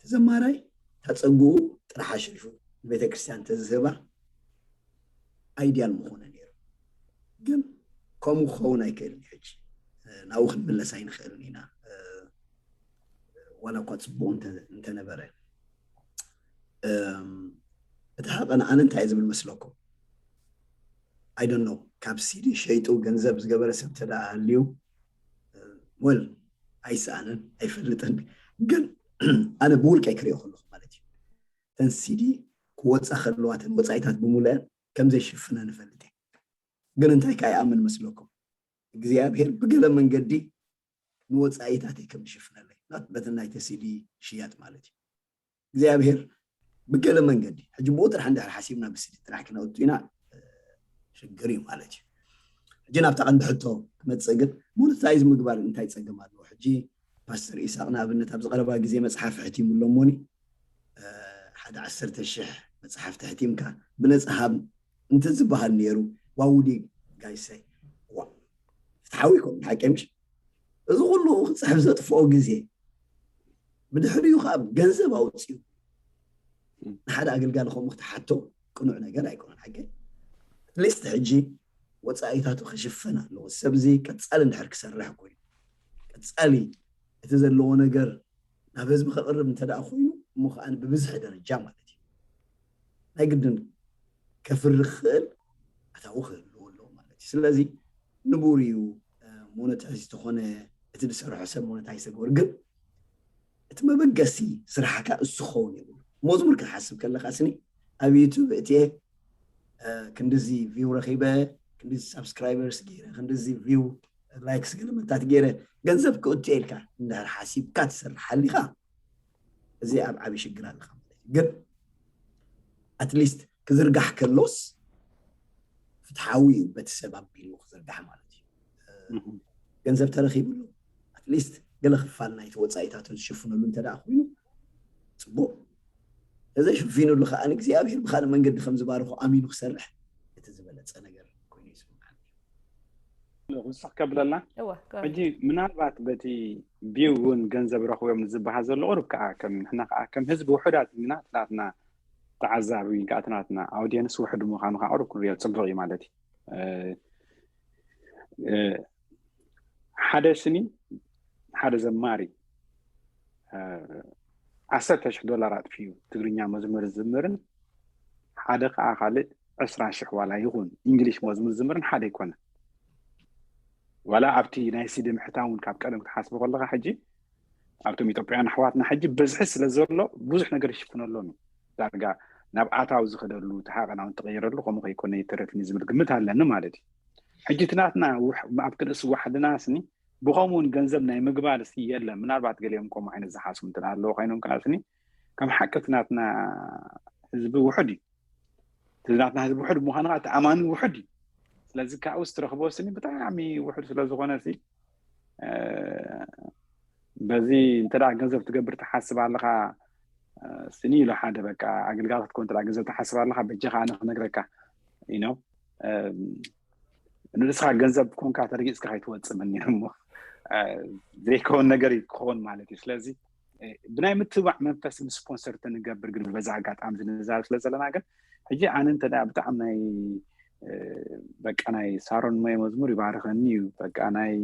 ተዘማራይ ታጸግኡ ጥራሕ ኣሽሪፉ ንቤተ ክርስቲያን ተዝህባ ኣይድያል ምኾነ ነይሩ ግን ከምኡ ክኸውን ኣይክእልን ሕጂ ናብኡ ክንምለስ ኣይንኽእልን ኢና ዋላ እኳ ፅቡቅ እንተነበረ እቲ ሓቐ ንኣነ እንታይ ዝብል መስለኩም ኣይደኖ ካብ ሲዲ ሸይጡ ገንዘብ ዝገበረ ሰብ ተደኣ ሃልዩ ወል ኣይሰኣንን ኣይፈልጥን ግን ኣነ ብውልቀይ ክሪኦ ከለኹ ማለት እዩ ተን ሲዲ ክወፃ ከለዋ ተን ወፃኢታት ብምሉአን ከም ዘይሽፍነ ንፈልጥ ግን እንታይ ከኣ ይኣምን መስለኩም እግዚኣብሔር ብገለ መንገዲ ንወፃኢታተይ ከም ዝሽፍነለይ ናት በተን ናይ ተሲዲ ሽያጥ ማለት እዩ እግዚኣብሔር ብገለ መንገዲ ሕጂ ብኡ ጥራሕ እንድሕር ሓሲብና ብስዲ ጥራሕ ክነእቱ ኢና ሽግር እዩ ማለት እዩ ሕጂ ናብታ ቀንዲ ሕቶ ክመፅእ ግን ሞኒታይዝ ምግባር እንታይ ፀገም ኣለዎ ሕጂ ፓስተር ኢሳቅ ንኣብነት ኣብ ዝቀረባ ግዜ መፅሓፍ ሕቲሙ ኣሎ እሞኒ ሓደ ዓሰርተ ሽሕ መፅሓፍ ተሕቲምካ ብነፃ ሃብ እንተዝበሃል ነይሩ ዋውዲ ጋይሰይ ፍትሓዊ ይኮን ሓቂ ምሽ እዚ ኩሉ ክፅሕፍ ዘጥፍኦ ግዜ ብድሕሪኡ ከዓ ገንዘብ ኣውፅኡ ንሓደ ኣገልጋሊ ከምኡ ክትሓቶ ቅኑዕ ነገር ኣይኮነን ሓቂ ሊስት ሕጂ ወፃኢታቱ ክሽፈን ኣለዎ ሰብዚ ቀፃሊ እንድሕር ክሰርሕ ኮይኑ ቀፃሊ እቲ ዘለዎ ነገር ናብ ህዝቢ ከቕርብ እንተ ደኣ ኮይኑ እሞ ከዓ ብብዝሒ ደረጃ ማለት እዩ ናይ ግድን ከፍሪ ክኽእል ኣታዊ ክህልዎ ኣለዎ ማለት እዩ ስለዚ ንቡር እዩ ሞነታይዝ ዝኾነ እቲ ዝሰርሖ ሰብ ሞነታይዝ ተገብሩ። ግን እቲ መበገሲ ስራሕካ እሱ ክኸውን የብሉ። መዝሙር ክትሓስብ ከለካ ስኒ ኣብ ዩቱብ እትየ ክንዲዚ ቪው ረኺበ፣ ክንዲዚ ሳብስክራይበርስ ገይረ፣ ክንዲዚ ቪው፣ ላይክስ፣ ገለመታት ገይረ ገንዘብ ክእቱ ኢልካ እንድሕር ሓሲብካ ትሰርሕ ሃሊኻ፣ እዚ ኣብ ዓብዪ ሽግር ኣለካ ማለት እዩ። ግን ኣትሊስት ክዝርጋሕ ከሎስ ፍትሓዊ እዩ፣ በቲ ሰብ ኣቢሉ ክዝርጋሕ ማለት እዩ። ገንዘብ ተረኺብሉ ኣትሊስት ገለ ክፋል ናይቲ ወፃኢታቱ ዝሽፍነሉ እንተ ደኣ ኮይኑ ፅቡቕ፣ ተዘይሽፊኑሉ ከዓ እግዚኣብሔር ብካልእ መንገዲ ከም ዝባርኮ ኣሚኑ ክሰርሕ እቲ ዝበለፀ ነገር ኮይኑ ይስምዓኒ። ክስኽ ከብለና ሕጂ ምናልባት በቲ ቢው እውን ገንዘብ ረኽቦም ዝበሃል ዘሎ ቁሩብ ከዓ ከም ንሕና ከዓ ከም ህዝቢ ውሑዳት ኢና ትናትና ተዓዛቢ ወይ ከዓ ትናትና ኣውዲየንስ ውሕድ ምዃኑ ከዓ ቁሩብ ክንሪኦ ፅቡቅ እዩ ማለት እዩ። ሓደ ስኒ ሓደ ዘማሪ ዓሰርተ ሽሕ ዶላር ኣጥፊኡ ትግርኛ መዝሙር ዝዝምርን ሓደ ከዓ ካልእ ዕስራ ሽሕ ዋላ ይኹን እንግሊሽ መዝሙር ዝዝምርን ሓደ ኣይኮነ። ዋላ ኣብቲ ናይ ሲዲ ምሕታም እውን ካብ ቀደም ክትሓስቦ ከለካ ሕጂ ኣብቶም ኢትዮጵያውያን ኣሕዋትና ሕጂ በዝሒ ስለ ዘሎ ብዙሕ ነገር ይሽፍነሎም እዩ። ዳርጋ ናብ ኣታዊ ዝኸደሉ ተሓቐናውን ተቐይረሉ ከምኡ ከይኮነ ይተረፍኒ ዝብል ግምት ኣለኒ ማለት እዩ። ሕጂ እቲ ናትና ኣብቲ ርእሲ ዋሕድና ስኒ ብኸምኡ እውን ገንዘብ ናይ ምግባር ሲ የለን። ምናልባት ገሊኦም ከምኡ ዓይነት ዝሓስቡ እንተ ኣለዎ ኮይኖም ከዓ ስኒ ከም ሓቂ እቲ ናትና ህዝቢ ውሑድ እዩ። እቲ ናትና ህዝቢ ውሑድ ብምዃኑ ከዓ እቲ ኣማኒ ውሑድ እዩ። ስለዚ ካብኡ ዝትረኽቦ ስኒ ብጣዕሚ ውሑድ ስለ ዝኾነ ሲ በዚ እንተ ገንዘብ ትገብር ትሓስብ ኣለኻ ስኒ ኢሉ ሓደ በቃ ኣገልጋሎት ኮን እንተ ገንዘብ ትሓስብ ኣለኻ በጃኻ ኣነ ክነግረካ ኢኖ ንስኻ ገንዘብ ኮንካ ተረጊፅካ ከይትወፅእ መኒር እሞ ዘይከውን ነገር ክኸውን ማለት እዩ። ስለዚ ብናይ ምትባዕ መንፈስ ስፖንሰር ተንገብር ግን በዛ ኣጋጣሚ ዝንዛብ ስለ ዘለና ግን ሕጂ ኣነ እንተ ብጣዕሚ ናይ በቃ ናይ ሳሮን ሞየ መዝሙር ይባርኸኒ እዩ በቃ ናይ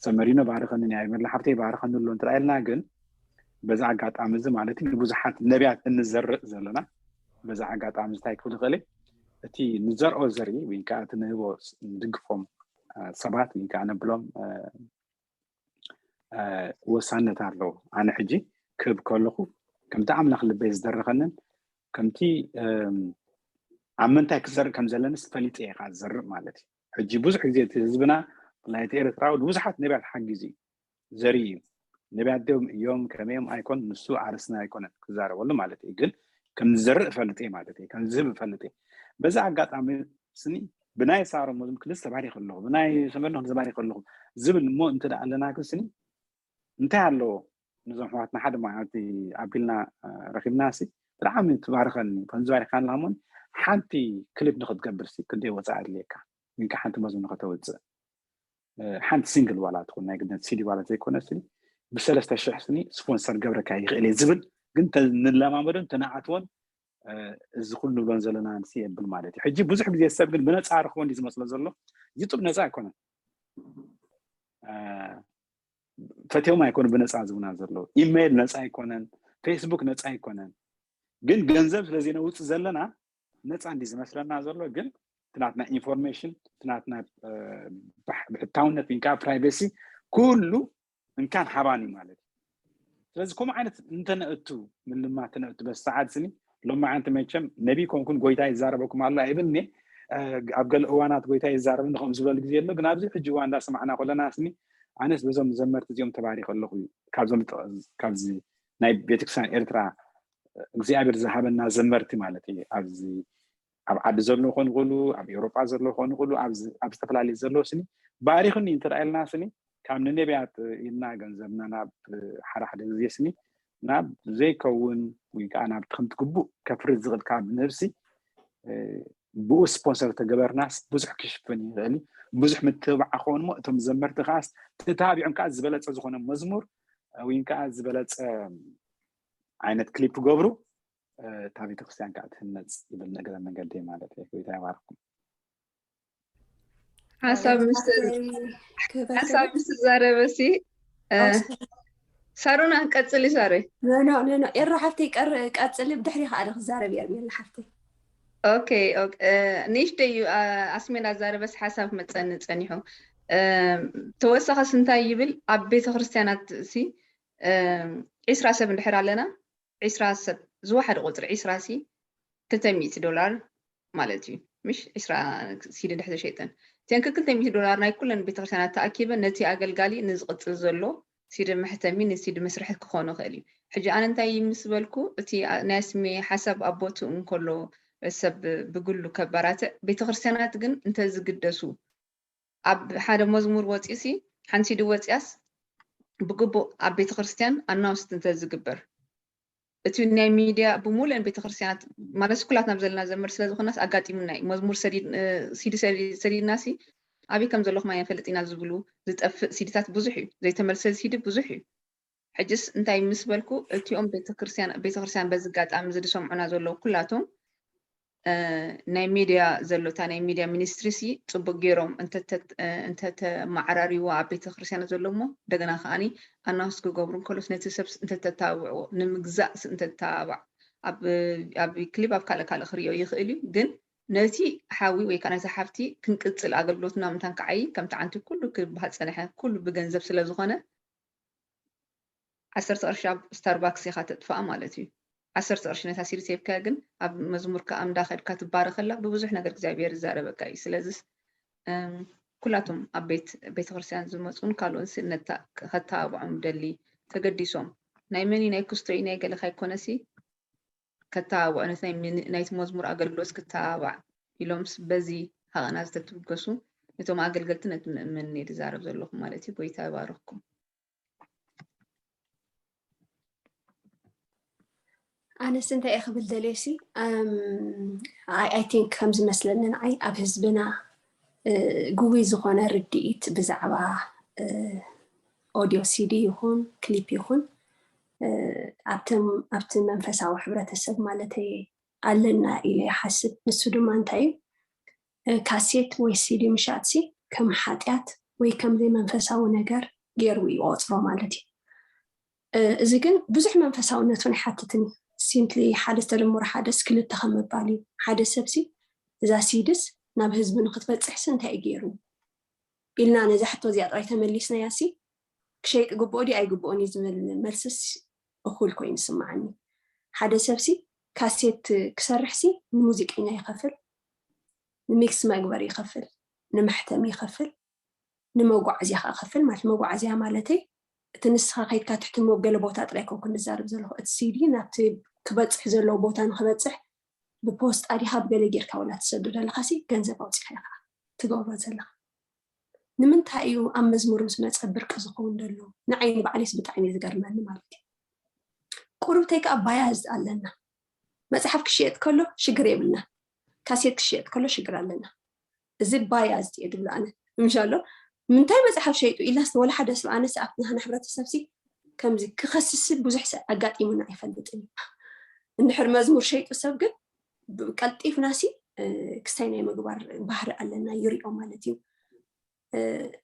ሰመሪኖ ባርኸኒ ናይ መላ ሓብተይ ባርኸኒ ኣሎ እንተ ኢልና ግን በዛ ኣጋጣሚ እዚ ማለት እዩ ንብዙሓት ነቢያት እንዘርእ ዘለና በዛ ኣጋጣሚ እንታይ ክብል ይኽእል እቲ ንዘርኦ ዘርኢ ወይ ከዓ እቲ ንህቦ ንድግፎም ሰባት ወይ ከዓ ነብሎም ወሳነት ኣለዎ። ኣነ ሕጂ ክህብ ከለኹ ከምቲ ኣምላኽ ልበይ ዝደረኸንን ከምቲ ኣብ ምንታይ ክዘርእ ከም ዘለንስ ፈሊጠ እየ ከዓ ዝዘርእ ማለት እዩ። ሕጂ ብዙሕ ግዜ እቲ ህዝብና ብፍላይ እቲ ኤርትራዊ ንብዙሓት ነቢያት ሓጊዙ እዩ ዘርኢ እዩ። ነቢያት ድዮም እዮም ከመዮም ኣይኮን ንሱ ኣርስና ኣይኮነን ክዛረበሉ ማለት እዩ። ግን ከም ዝዘርእ እፈልጥ እየ ማለት እዩ። ከም ዝህብ እፈልጥ እየ። በዚ ኣጋጣሚ ስኒ ብናይ ሳሮን መዝሙር ክልስ ተባሪኽ ኣለኹ ብናይ ሰመድኖ ክልስ ተባሪኽ ኣለኹ ዝብል እሞ እንተ ደኣ ኣለና ግን ስኒ እንታይ ኣለዎ ነዞም ኣሕዋትና ሓደ መዓልቲ ኣቢልና ረኺብና ሲ ብጣዕሚ ትባርኸኒ ከም ዝባሪኻና እሞ ሓንቲ ክሊፕ ንክትገብር ሲ ክንደይ ወፃኢ ኣድልየካ ግን ሓንቲ መዝሙር ንከተውፅእ ሓንቲ ሲንግል ዋላ ትኹን ናይ ግድነት ሲዲ ዋላ ዘይኮነ ስኒ ብሰለስተ ሽሕ ስኒ ስፖንሰር ገብረካ ይኽእል እየ ዝብል ግን ንለማመዶን ተነኣትዎን እዚ ኩሉ ንብሎን ዘለና ንስ የብል ማለት እዩ። ሕጂ ብዙሕ ግዜ ሰብ ግን ብነፃ ረኽቦ እንዲ ዝመስሎ ዘሎ ዩቱብ ነፃ ኣይኮነን። ፈትዮም ኣይኮኑ ብነፃ ዝቡና ዘሎ ኢሜይል ነፃ ኣይኮነን፣ ፌስቡክ ነፃ ኣይኮነን። ግን ገንዘብ ስለዘይነውፅ ዘለና ነፃ እንዲ ዝመስለና ዘሎ ግን ትናትና ኢንፎርሜሽን ትናትና ብሕታውነት ወይ ከዓ ፕራይቬሲ ኩሉ እንካን ሃባን እዩ ማለት እዩ። ስለዚ ከምኡ ዓይነት እንተነእቱ ምልማ ተነእቱ በዚ ሰዓት ስኒ ሎማዓንቲ መቸም ነቢ ኮንኩን ጎይታ ይዛረበኩም ኣሎ ኣይብልኒ። ኣብ ገለ እዋናት ጎይታ ይዛረብኒ ከም ዝበሉ ግዜ ኣሎ። ግን ኣብዚ ሕጂ እዋን እንዳሰማዕና ከለና ስኒ ኣነስ በዞም ዘመርቲ እዚኦም ተባሪኸ ኣለኹ እዩ። ካብዞም ካብዚ ናይ ቤተክርስትያን ኤርትራ እግዚኣብሔር ዝሃበና ዘመርቲ ማለት እዩ። ኣብዚ ኣብ ዓዲ ዘሎ ክኾኑ ይኽእሉ፣ ኣብ ኤውሮጳ ዘሎ ክኾኑ ይኽእሉ፣ ኣብ ዝተፈላለዩ ዘሎ ስኒ ባሪኽኒ እንተ ኢልና ስኒ ካብ ንነቢያት ኢልና ገንዘብና ናብ ሓደ ሓደ ግዜ ስኒ ናብ ዘይከውን ወይ ከዓ ናብ ከምቲ ግቡእ ከፍርድ ዝኽእል ካብ ነብሲ ብኡ ስፖንሰር ተገበርናስ ብዙሕ ክሽፍን ይኽእል ብዙሕ ምትብባዕ ክኸውን ሞ እቶም ዘመርቲ ከዓስ ተታቢዖም ከዓ ዝበለፀ ዝኾነ መዝሙር ወይ ከዓ ዝበለፀ ዓይነት ክሊፕ ክገብሩ እታ ቤተክርስትያን ከዓ ትህነፅ ይብል እግረ መንገደይ ማለት እዩ። ጎይታ ይባርኩም። ሓሳብ ምስ ሓሳብ ምስ ተዛረበ ሲ ሳሮና ቀፅሊ ሳሮይ። ኖ ኖ ኖ ኤራ ሓፍተይ ቀር ቀፅሊ ብድሕሪ ከዓ ክዛረብ እየ ሜላ ሓፍተይ። ኦኬ ኦኬ ንእሽተይ እዩ ኣስሜላ ዛረበስ ሓሳብ ክመፀኒ ፀኒሑ። ተወሳኸስ እንታይ ይብል? ኣብ ቤተክርስትያናት ሲ ዒስራ ሰብ እንድሕር ኣለና፣ ዒስራ ሰብ ዝወሓደ ቁፅሪ ዒስራ ሲ ክልተ ሚእቲ ዶላር ማለት እዩ። ምሽ ዒስራ ሲዲ እንድሕር ተሸይጠን፣ እተን ክልተ ሚእቲ ዶላር ናይ ኩለን ቤተክርስትያናት ተኣኪበን ነቲ ኣገልጋሊ ንዝቕፅል ዘሎ ሲዲ መሕተሚ ንሲዲ መስርሒ ክኾኑ ይኽእል እዩ። ሕጂ ኣነ እንታይ ምስ በልኩ፣ እቲ ናይ ኣስሜ ሓሳብ ኣብ ቦትኡ እንከሎ ሰብ ብግሉ ከባራትዕ፣ ቤተክርስትያናት ግን እንተዝግደሱ፣ ኣብ ሓደ መዝሙር ወፂኡ ሲ ሓንቲ ሲዲ ወፂኣስ ብግቡእ ኣብ ቤተክርስትያን ኣናውንስ እንተዝግበር፣ እቲ ናይ ሚድያ ብምሉእን ቤተክርስትያናት ማለት ኩላት ናብ ዘለና ዘመር ስለዝኮናስ ኣጋጢሙና እዩ። መዝሙር ሲዲ ሰዲድና ሲ ኣበይ ከም ዘለኹም ኣይንፈልጥ ኢና ዝብሉ ዝጠፍእ ሲዲታት ብዙሕ እዩ። ዘይተመልሰ ሲዲ ብዙሕ እዩ። ሕጅስ እንታይ ምስ በልኩ፣ እቲኦም ቤተክርስትያን በዚ ኣጋጣሚ ዝድሰምዑና ዘለዉ ኩላቶም ናይ ሚድያ ዘሎ እታ ናይ ሚድያ ሚኒስትሪ ሲ ፅቡቅ ገይሮም እንተተማዓራሪዎ ኣብ ቤተክርስትያን ዘሎ እሞ እንደገና ከዓኒ ኣናውንስ ክገብሩ እንከሎስ ነቲ ሰብ እንተተታብዕዎ ንምግዛእ እንተተባባዕ ኣብ ክሊፕ ኣብ ካልእ ካልእ ክሪኦ ይኽእል እዩ ግን ነቲ ሓዊ ወይ ከዓ ነቲ ሓፍቲ ክንቅፅል ኣገልግሎትና ምንታን ከዓይ ከምቲ ዓንቲ ኩሉ ክበሃል ፀንሐ ኩሉ ብገንዘብ ስለዝኾነ ዓሰርተ ቅርሺ ኣብ ስታርባክስ ኢኻ ተጥፋኣ ማለት እዩ። ዓሰርተ ቅርሺ ነታ ሲዲ ቴፕካ ግን ኣብ መዝሙርካ ኣምዳ ከድካ ትባረኸላ ብብዙሕ ነገር እግዚኣብሔር ይዛረበካ እዩ። ስለዚስ ኩላቶም ኣብ ቤት ቤተክርስትያን ዝመፁን ካልኦን ስእነታ ከተባብዖም ደሊ ተገዲሶም ናይ መኒ ናይ ክስቶ እዩ ናይ ገለካ ይኮነሲ ከተባብዖ ነቲ ናይቲ መዝሙር ኣገልግሎት ክተባባዕ ኢሎምስ በዚ ሃቐና ዝተትብገሱ ነቶም ኣገልገልቲ ነቲ ምእመን እየ ዝዛረብ ዘለኹ ማለት እዩ። ጎይታ ይባርኽኩም። ኣነስ እንታይ እየ ክብል ደልየ ሲ I think ከም ዝመስለኒ ንዓይ ኣብ ህዝብና ግጉይ ዝኾነ ርድኢት ብዛዕባ ኦድዮ ሲዲ ይኹን ክሊፕ ይኹን ኣብቲ መንፈሳዊ ሕብረተሰብ ማለተይ ኣለና ኢለ ይሓስብ። ንሱ ድማ እንታይ እዩ ካሴት ወይ ሲዲ ምሻጥሲ ከም ሓጢኣት ወይ ከም ዘይመንፈሳዊ ነገር ገይሩ ይቆፅሮ ማለት እዩ። እዚ ግን ብዙሕ መንፈሳውነቱን ኣይሓትትን እዩ። ሲምፕሊ ሓደ ዝተደመሩ ሓደስ ክልተ ከም ምባል እዩ። ሓደ ሰብሲ እዛ ሲድስ ናብ ህዝቢ ንክትበፅሕሲ እንታይ እዩ ገይሩ ኢልና ነዛ ሕቶ እዚኣ ጥራይ ተመሊስናያ ሲ ክሸይጥ ግብኦ ድዩ ኣይግብኦን እዩ ዝብል መልስስ እኹል ኮይኑ ይስምዓኒ። ሓደ ሰብሲ ካሴት ክሰርሕሲ ንሙዚቀኛ ይኸፍል፣ ንሚክስ መግበሪ ይኸፍል፣ ንመሕተሚ ይኸፍል፣ ንመጓዓዝያ ከዓ ይኸፍል ማለት መጓዓዝያ ማለተይ እቲ ንስኻ ከይድካ ትሕትሞ ገለ ቦታ ጥራይ ኮንኩ ንዛረብ ዘለኹ እቲ ሲዲ ናብቲ ክበፅሕ ዘለዎ ቦታ ንክበፅሕ ብፖስጣ ዲኻ ብገለ ጌርካ ወላ ትሰዶ ዘለኻ ሲ ገንዘብ ኣውፂኻ ኢኻ ትገብሮ ዘለኻ። ንምንታይ እዩ ኣብ መዝሙር ምስ መፀ ብርቂ ዝኸውን ዘሎ? ንዓይ ንባዕለይስ ብጣዕሚ እዩ ዝገርመኒ ማለት እዩ። ቁሩብተይ ከዓ ባያዝ ኣለና። መፅሓፍ ክሽየጥ ከሎ ሽግር የብልና፣ ካሴት ክሽየጥ ከሎ ሽግር ኣለና። እዚ ባያዝ እየ ድብሎ ኣነ ምሻሎ ምንታይ መፅሓፍ ሸይጡ ኢላስ ወላ ሓደ ሰብ ኣነስ ኣብቲ ናህና ሕብረተሰብ ሲ ከምዚ ክኸስስ ብዙሕ ሰብ ኣጋጢሙና ኣይፈልጥን እዩ። እንድሕር መዝሙር ሸይጡ ሰብ ግን ቀልጢፍና ሲ ክስታይ ናይ ምግባር ባህሪ ኣለና ይሪኦ ማለት እዩ።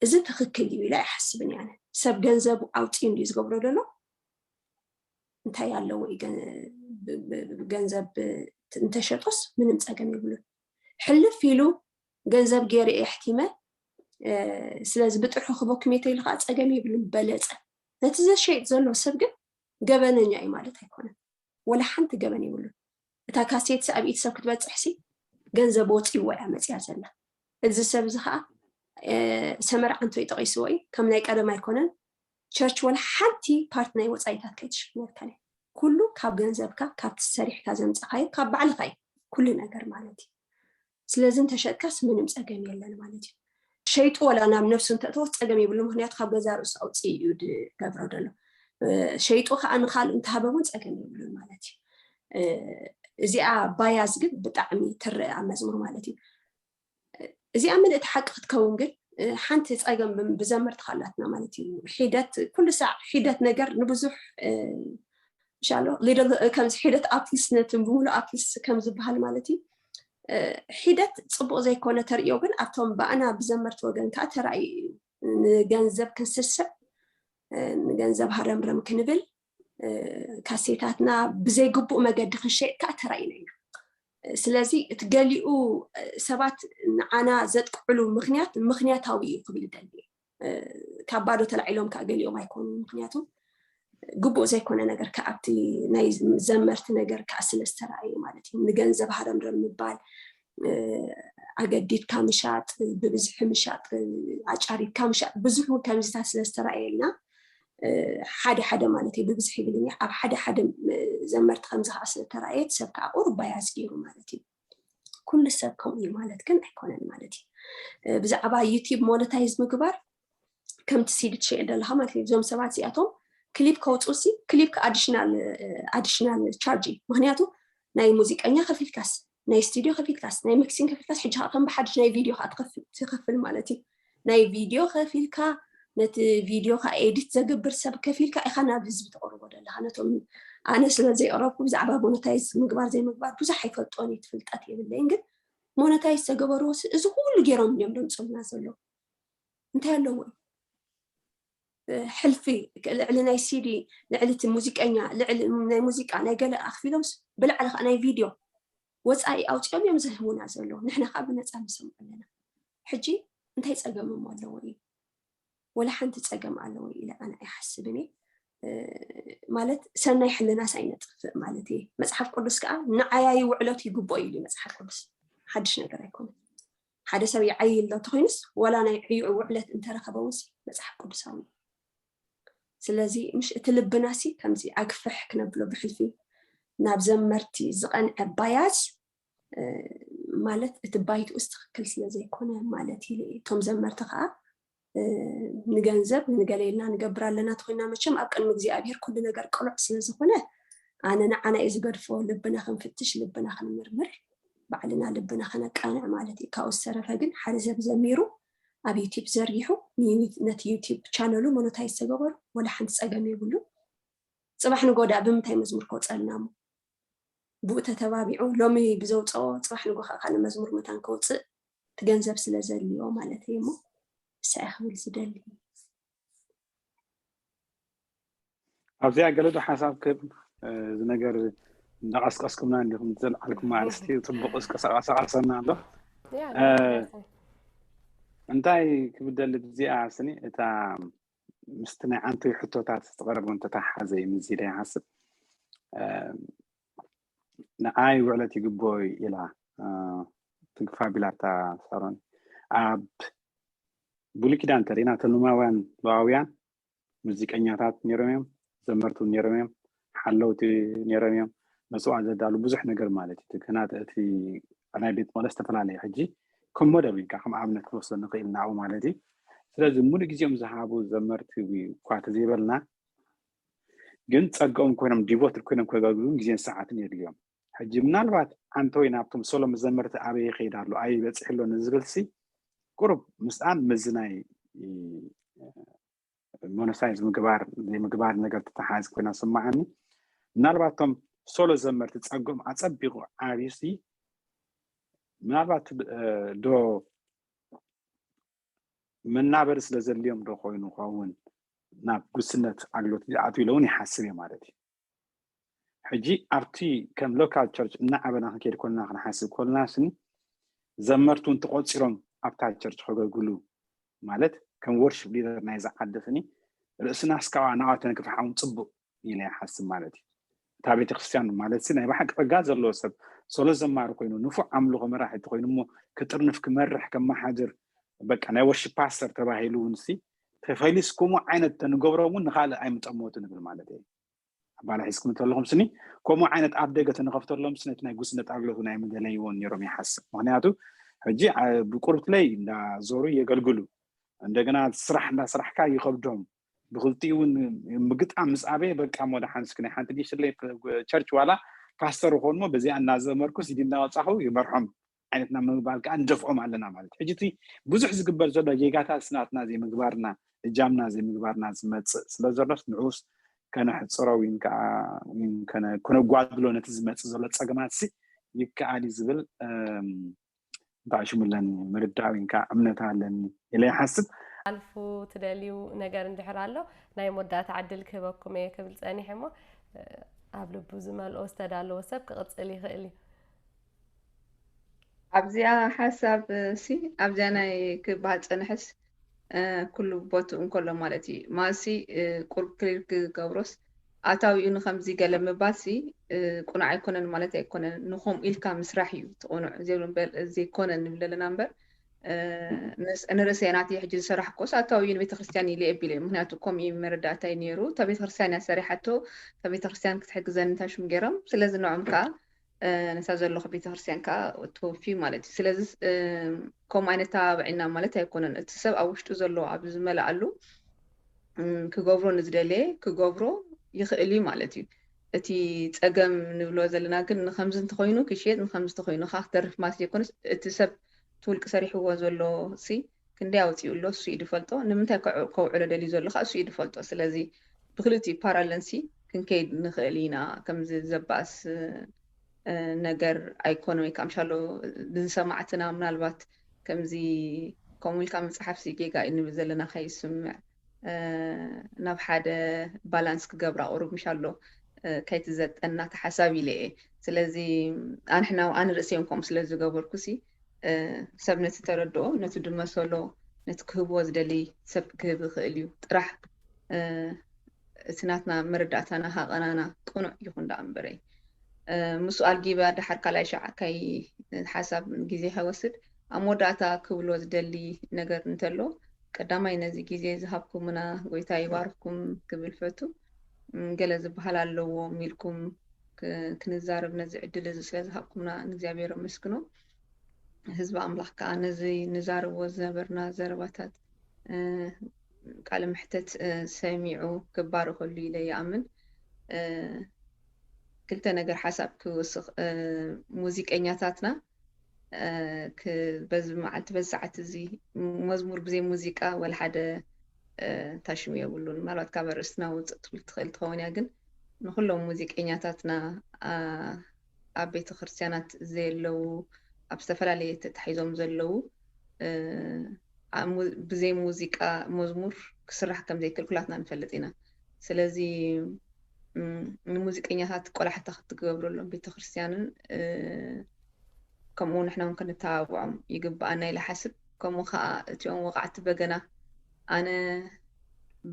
እዚ ትኽክል እዩ ኢለ ኣይሓስብን እየ ኣነ። ሰብ ገንዘቡ ኣውፂኡ እንድዩ ዝገብሮ ዘሎ እንታይ ኣለዎ እዩ ገንዘብ እንተሸጦስ ምንም ፀገም የብሉን። ሕልፍ ኢሉ ገንዘብ ገይረ እየ ኣሕቲመ ስለዚ ብጥርሑ ክበኩም እየ ተይሉ ከዓ ፀገም የብሉን በለፀ። ነቲ ዘሸይጥ ዘሎ ሰብ ግን ገበነኛ እዩ ማለት ኣይኮነን። ወላ ሓንቲ ገበን የብሉን። እታ ካሴትሲ ኣብ ኢድ ሰብ ክትበፅሕሲ ገንዘብ ወፂእዎ እያ መፅያ ዘላ። እዚ ሰብ እዚ ከዓ ሰመር ዓንቶይ ጠቂስዎ እዩ። ከም ናይ ቀደም ኣይኮነን። ቸርች ወላ ሓንቲ ፓርት ናይ ወፃኢታት ከይትሽፍነልካ እያ። ኩሉ ካብ ገንዘብካ ካብቲ ሰሪሕካ ዘምፀኻዮ ካብ ባዕልኻ እዩ ኩሉ ነገር ማለት እዩ። ስለዚ እንተሸጥካስ ምንም ፀገም የለን ማለት እዩ። ሸይጡ ወላ ናብ ነብሱ እንተእተወስ ፀገም የብሉ ምክንያቱ ካብ ገዛ ርእሱ ኣውፅእ እዩ ዝገብሮ ዘሎ። ሸይጡ ከዓ ንካልእ እንተሃበ እውን ፀገም የብሉን ማለት እዩ። እዚኣ ባያዝ ግን ብጣዕሚ ትረአ ኣብ መዝሙር ማለት እዩ። እዚኣ ምልእቲ ሓቂ ክትከውን ግን ሓንቲ ፀገም ብዘመርቲ ካላትና ማለት እዩ። ሒደት ኩሉ ሳዕ ሒደት ነገር ንብዙሕ ሻሎ ከምዚ ሒደት ኣፕልስ ነትን ብምሉእ ኣፕልስ ከም ዝበሃል ማለት እዩ። ሒደት ፅቡቅ ዘይኮነ ተርእዮ ግን ኣብቶም ብኣና ብዘመርቲ ወገን ከዓ ተራእዩ እዩ። ንገንዘብ ክንስስዕ ንገንዘብ ሃረምረም ክንብል ካሴታትና ብዘይግቡእ መገዲ ክንሸይጥ ከዓ ተራኢና ኢና። ስለዚ እቲ ገሊኡ ሰባት ንዓና ዘጥቅዕሉ ምክንያት ምክንያታዊ እዩ ክብል ይደሊ። ካብ ባዶ ተላዒሎም ከዓ ገሊኦም ኣይኮኑን። ምክንያቱ ግቡእ ዘይኮነ ነገር ከዓ ኣብቲ ናይ ዘመርቲ ነገር ከዓ ስለ ዝተረኣየ ማለት እዩ። ንገንዘብ ሃረምረም ምባል፣ ኣገዲድካ ምሻጥ፣ ብብዝሒ ምሻጥ፣ ኣጫሪድካ ምሻጥ፣ ብዙሕ እውን ከምዚታት ስለ ዝተረኣየልና ሓደ ሓደ ማለት እዩ ብብዝሒ ይብል እኒኣ ኣብ ሓደ ሓደ ዘመርቲ ከምዚ ከዓ ስለተረኣየት ሰብ ከዓ ቁሩብ ባያዝ ገይሩ ማለት እዩ። ኩሉ ሰብ ከምኡ እዩ ማለት ግን ኣይኮነን ማለት እዩ። ብዛዕባ ዩቲብ ሞነታይዝ ምግባር ከምቲ ሲዲ ትሸየጥ ዘለካ ማለት እዩ። እዞም ሰባት እዚኣቶም ክሊፕ ከውፅኡ ሲ ክሊፕ ኣዲሽናል ኣዲሽናል ቻርጅ እዩ። ምክንያቱ ናይ ሙዚቀኛ ከፊልካስ ናይ ስቱዲዮ ከፊልካስ ናይ ሚክሲንግ ከፊልካስ ሕጂ ከዓ ከም ብሓድሽ ናይ ቪድዮ ከዓ ትኸፍል ትኸፍል ማለት እዩ። ናይ ቪድዮ ከፊልካ ነቲ ቪድዮ ከዓ ኤዲት ዘግብር ሰብ ከፊልካ ኢካ ናብ ህዝቢ ተቅርቦ ዘለካ። ነቶም ኣነ ስለ ዘይቅረብኩ ብዛዕባ ሞነታይዝ ምግባር ዘይምግባር ብዙሕ ኣይፈልጦን እዩ፣ ትፍልጠት የብለይን። ግን ሞነታይዝ ተገበርዎ እዚ ኩሉ ገይሮም እዮም ደምፅልና ዘለዉ። እንታይ ኣለዎ እዩ ሕልፊ ልዕሊ ናይ ሲዲ ልዕሊ እቲ ሙዚቀኛ ልዕሊ ናይ ሙዚቃ ናይ ገለ ኣክፊሎምስ ብላዕሊ ከዓ ናይ ቪድዮ ወፃኢ ኣውፂኦም እዮም ዝህቡና ዘለዉ። ንሕና ከዓ ብነፃ ንሰምዖ ኣለና። ሕጂ እንታይ ፀገሞም ኣለዎ እዩ? ወላ ሓንቲ ፀገም ኣለዎ ኢለ ኣነ ኣይሓስብን እየ። ማለት ሰናይ ሕልናስ ኣይነጥፍእ ማለት እየ። መፅሓፍ ቅዱስ ከዓ ንዓያይ ውዕለት ይግቦ ኢሉ መፅሓፍ ቅዱስ። ሓድሽ ነገር ኣይኮነን። ሓደ ሰብ ይዓይ ኣሎ ተኮይኑስ ዋላ ናይ ዕይዑ ውዕለት እንተረኸበ እውን መፅሓፍ ቅዱሳዊ። ስለዚ ምሽ እቲ ልብናሲ ከምዚ ኣግፍሕ ክነብሎ ብሕልፊ ናብ ዘመርቲ ዝቐንዐ ባያዝ ማለት እቲ ባይትኡስ ትኽክል ስለ ዘይኮነ ማለት ኢለ እየ። እቶም ዘመርቲ ከዓ ንገንዘብ ንገለ ኢልና ንገብር ኣለና ተኮይና መቸም ኣብ ቅድሚ እግዚኣብሔር ኩሉ ነገር ቅሉዕ ስለ ዝኾነ ኣነ ንዓና እዩ ዝገድፎ። ልብና ክንፍትሽ ልብና ክንምርምር ባዕልና ልብና ከነቃንዕ ማለት እዩ። ካብኡ ዝተረፈ ግን ሓደ ሰብ ዘሚሩ ኣብ ዩቲብ ዘርጊሑ ነቲ ዩቲብ ቻነሉ ሞኖታይዝ ተገበሩ ወላ ሓንቲ ፀገም የብሉ። ፅባሕ ንጎዳ ብምንታይ መዝሙር ከውፀልና እሞ ብኡ ተተባቢዑ ሎሚ ብዘውፅኦ ፅባሕ ንጎ ከዓ ካልእ መዝሙር መታን ከውፅእ እቲ ገንዘብ ስለ ዘድልዮ ማለት እዩ። እሞ ንሳ እየ ክብል ዝደሊ። ኣብዚኣ ገለ ዶ ሓሳብ ክብ እዚ ነገር እንዳቀስቀስኩምና እንዲኹም ዘልዓልኩም ኣርስቲ ፅቡቅ እስቀሳቀሳቀሰና ኣሎ። እንታይ ክብደል ብዚኣ ስኒ እታ ምስቲ ናይ ዓንቶይ ሕቶታት ዝተቐረበ እንተተሓሓዘ እዩ ምዚ ኢለ ይሓስብ። ንዓይ ውዕለት ይግብኦ ኢላ ትግፋ ቢላታ ሳሮን ኣብ ብሉይ ኪዳን እንተሪእና እቶም ሎማውያን ሎኣውያን ሙዚቀኛታት ነይሮም እዮም፣ ዘመርቲ እውን ነይሮም እዮም፣ ሓለውቲ ነይሮም እዮም፣ መፅዋ ዘዳሉ ብዙሕ ነገር ማለት እዩ። ክህናት እቲ ናይ ቤት መቅደስ ዝተፈላለየ ሕጂ ከም ሞደል ወይ ከዓ ከም ኣብነት ክወስዶ ንኽእል ናብኡ ማለት እዩ። ስለዚ ሙሉእ ግዜኦም ዝሃቡ ዘመርቲ እኳ ተዘይበልና ግን ፀግኦም ኮይኖም ዲቮትድ ኮይኖም ከገልግሉ ግዜን ሰዓትን የድልዮም። ሕጂ ምናልባት ኣንተ ወይ ናብቶም ሶሎ መዘመርቲ ኣበይ ይኸይድ ኣሎ ኣበይ ይበፅሕ ኣሎ ንዝብል ሲ ቁሩብ ምስኣን ምስዚ ናይ ሞነሳይዝ ምግባር ዘይምግባር ነገር ተተሓዝ ኮይና ስማዓኒ። ምናልባት እቶም ሶሎ ዘመርቲ ፀግኦም ኣፀቢቑ ዓብዩ ሲ ምናልባት ዶ መናበሪ ስለ ዘድልዮም ዶ ኮይኑ ኸውን ናብ ጉስነት ኣግሎት ዝኣትው ኢለ እውን ይሓስብ እየ ማለት እዩ። ሕጂ ኣብቲ ከም ሎካል ቸርች እናዓበና ክንከይድ ኮልና ክንሓስብ ኮልና ስኒ ዘመርቱ እውን ተቆፂሮም ኣብታ ቸርች ከገልግሉ ማለት ከም ወርሽፕ ሊደር ናይ ዝዓዲ ስኒ ርእስና እስካብ ናዋተን ክፍሓውን ፅቡቅ ኢለ ይሓስብ ማለት እዩ። እታ ቤተክርስትያን ማለት ሲ ናይ ብሓቂ ጸጋ ዘለዎ ሰብ ሶሎ ዘማሪ ኮይኑ ንፉዕ ኣምልኾ መራሒ ተኮይኑ እሞ ክጥርንፍ ክመርሕ ከመሓድር በቃ ናይ ወርሺፕ ፓስተር ተባሂሉ እውን ሲ ተፈሊስ ከምኡ ዓይነት ተንገብሮም እውን ንካልእ ኣይምጠመቱ ንብል ማለት እዩ። ኣባላ ሒዝኩም እንተለኹም ስኒ ከምኡ ዓይነት ኣብ ደገ ተንኸፍተሎም ሲ ነቲ ናይ ጉስነት ኣግሎት እውን ኣይምደለይዎን ነይሮም ይሓስብ። ምክንያቱ ሕጂ ብቁርብትለይ እንዳዞሩ የገልግሉ እንደገና ስራሕ እንዳስራሕካ ይኸብዶም ብክልቲኡ እውን ምግጣም ምስ ኣበየ በቃ ሞ ደሓን እስኪ ናይ ሓንቲ ዲሽለይ ቸርች ዋላ ፓስተር ይኮን ሞ በዚኣ እናዘመርኩ ሲዲ እናወፃኹ ይመርሖም ዓይነት ናብ ምግባር ከዓ ንደፍኦም ኣለና ማለት ሕጂ እቲ ብዙሕ ዝግበር ዘሎ ጌጋታት ስናትና ዘይምግባርና እጃምና ዘይምግባርና ዝመፅእ ስለ ዘሎስ ንዑስ ከነሕፅሮ ወይም ከዓ ከነጓድሎ ነቲ ዝመፅእ ዘሎ ፀገማት ሲ ይከኣል እዩ ዝብል እንታይ ሽሙ ኣለኒ ምርዳእ ወይንካ እምነት ኣለኒ ኢለ ይሓስብ። ኣልፉ ትደልዩ ነገር እንድሕር ኣሎ ናይ መወዳእታ ዕድል ክህበኩም እየ ክብል ፀኒሐ እሞ ኣብ ልቡ ዝመልኦ ዝተዳለወ ሰብ ክቕፅል ይኽእል እዩ። ኣብዚኣ ሓሳብ ሲ ኣብዚኣ ናይ ክበሃል ፀንሐስ ኩሉ ቦትኡ እንከሎ ማለት እዩ። ማሲ ቁርብ ክሊር ክገብሮስ ኣታዊኡ ንከምዚ ገለ ምባልሲ ቁኑዕ ኣይኮነን ማለት ኣይኮነን። ንኸምኡ ኢልካ ምስራሕ እዩ እቲ ቁኑዕ። ዘይብሉ እምበር ዘይኮነን ንብል ኣለና እምበር ንርእሰይ ናተይ ሕጂ ዝሰራሕኮስ ኣታዊኡ ንቤተክርስትያን ኢለ የቢለ። ምክንያቱ ከምኡ እዩ መረዳእታይ ነይሩ። እታ ቤተክርስትያን እያ ሰሪሓቶ፣ እታ ቤተክርስትያን ክትሕግዘኒ እንታይ ሽም ገይሮም። ስለዚ ንዖም ከዓ ነታ ዘለኹ ቤተክርስትያን ከዓ ትወፊ ማለት እዩ። ስለዚ ከምኡ ዓይነት ተባብዒና ማለት ኣይኮነን። እቲ ሰብ ኣብ ውሽጡ ዘሎ ኣብ ዝመልኣሉ ክገብሮ ንዝደለየ ክገብሮ ይኽእል እዩ ማለት እዩ። እቲ ፀገም ንብሎ ዘለና ግን ንከምዚ እንተኮይኑ ክሽየጥ ንከምዚ እንተኮይኑ ከዓ ክተርፍ ማለት ዘይኮነስ እቲ ሰብ እቲ ውልቂ ሰሪሕዎ ዘሎ ሲ ክንደይ ኣውፂኡ ኣሎ እሱ እዩ ዝፈልጦ። ንምንታይ ከውዕሎ ደልዩ ዘሎ ከዓ እሱ እዩ ዝፈልጦ። ስለዚ ብክልቲኡ ፓራለንሲ ክንከይድ ንኽእል ኢና። ከምዚ ዘባእስ ነገር ኣይኮነ ወይ ከዓ ምሻሎ ንዝሰማዕትና ምናልባት ከምዚ ከምኡ ኢልካ ምፅሓፍ ሲ ጌጋ እዩ ንብል ዘለና ከይስምዕ ናብ ሓደ ባላንስ ክገብራ ቁሩብ ምሻሎ ከይትዘጠና ተሓሳብ ኢለ እየ። ስለዚ ኣንሕና ኣነ ርእሰዮም ከምኡ ስለ ዝገበርኩ ሲ ሰብ ነቲ ተረድኦ ነቲ ድመሰሎ ነቲ ክህብዎ ዝደሊ ሰብ ክህብ ይኽእል እዩ ጥራሕ እቲ ናትና መረዳእታና ሃቐናና ቅኑዕ ይኹን ደኣ እምበረይ ምስ ኣልጊባ ደሓር ካልኣይ ሸዓ ካይ ሓሳብ ግዜ ከይወስድ ኣብ መወዳእታ ክብሎ ዝደሊ ነገር እንተሎ ቀዳማይ ነዚ ግዜ ዝሃብኩምና ጎይታ ይባርኽኩም ክብል ፈቱ። ገለ ዝበሃል ኣለዎም ኢልኩም ክንዛረብ ነዚ ዕድል እዚ ስለ ዝሃብኩምና ንእግዚኣብሔር ኣመስግኖ። ህዝቢ ኣምላኽ ከዓ ነዚ ንዛረቦ ዝነበርና ዘረባታት ቃለ መሕተት ሰሚዑ ክባረኸሉ ኢለ ይኣምን። ክልተ ነገር ሓሳብ ክውስኽ፣ ሙዚቀኛታትና በዚ መዓልቲ በዚ ሰዓት እዚ መዝሙር ብዘይ ሙዚቃ ወላ ሓደ ታሽሙ የብሉን። ምናልባት ካብ ኣርእስትና ውፅእ ትብል ትኽእል ትኸውን እያ፣ ግን ንኩሎም ሙዚቀኛታትና ኣብ ቤተ ክርስቲያናት ዘየለዉ ኣብ ዝተፈላለየ ተታሒዞም ዘለዉ ብዘይ ሙዚቃ መዝሙር ክስራሕ ከም ዘይክእል ኩላትና ንፈልጥ ኢና። ስለዚ ንሙዚቀኛታት ቆላሕታ ክትገብረሎም ቤተክርስትያንን ከምኡ ንሕና እውን ክንተባብዖም ይግብኣና ኢለ ሓስብ። ከምኡ ከዓ እቲኦም ወቃዕቲ በገና ኣነ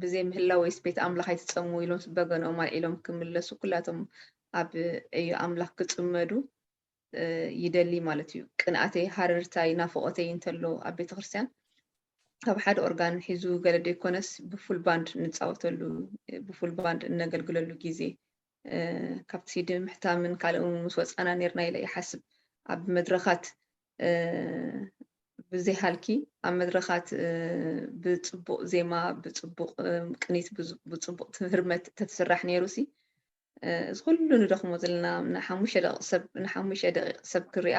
ብዘይ ምህላው ወይስ ቤት ኣምላኽ ኣይትጸሙ ኢሎም በገንኦም ኣልዒሎም ክምለሱ ኩላቶም ኣብ ዕዮ ኣምላኽ ክጽመዱ ይደሊ ማለት እዩ። ቅንኣተይ፣ ሃረርታይ፣ ናፍቖተይ እንተሎ ኣብ ቤተክርስትያን ካብ ሓደ ኦርጋን ሒዙ ገለ ደይኮነስ ብፉል ባንድ ንጻወተሉ ብፉል ባንድ እነገልግለሉ ግዜ ካብቲ ሲዲ ምሕታምን ካልእ እውን ምስ ወፃና ነርና ኢለ ይሓስብ። ኣብ መድረኻት ብዘይሃልኪ ኣብ መድረኻት ብፅቡቕ ዜማ ብፅቡቕ ቅኒት ብፅቡቕ ህርመት ተትስራሕ ነይሩ ሲ እዚ ኩሉ ንደኽሞ ዘለና ንሓሙሽተ ደቂቕ ሰብ ንሓሙሽተ ደቂቕ ሰብ ክሪኣ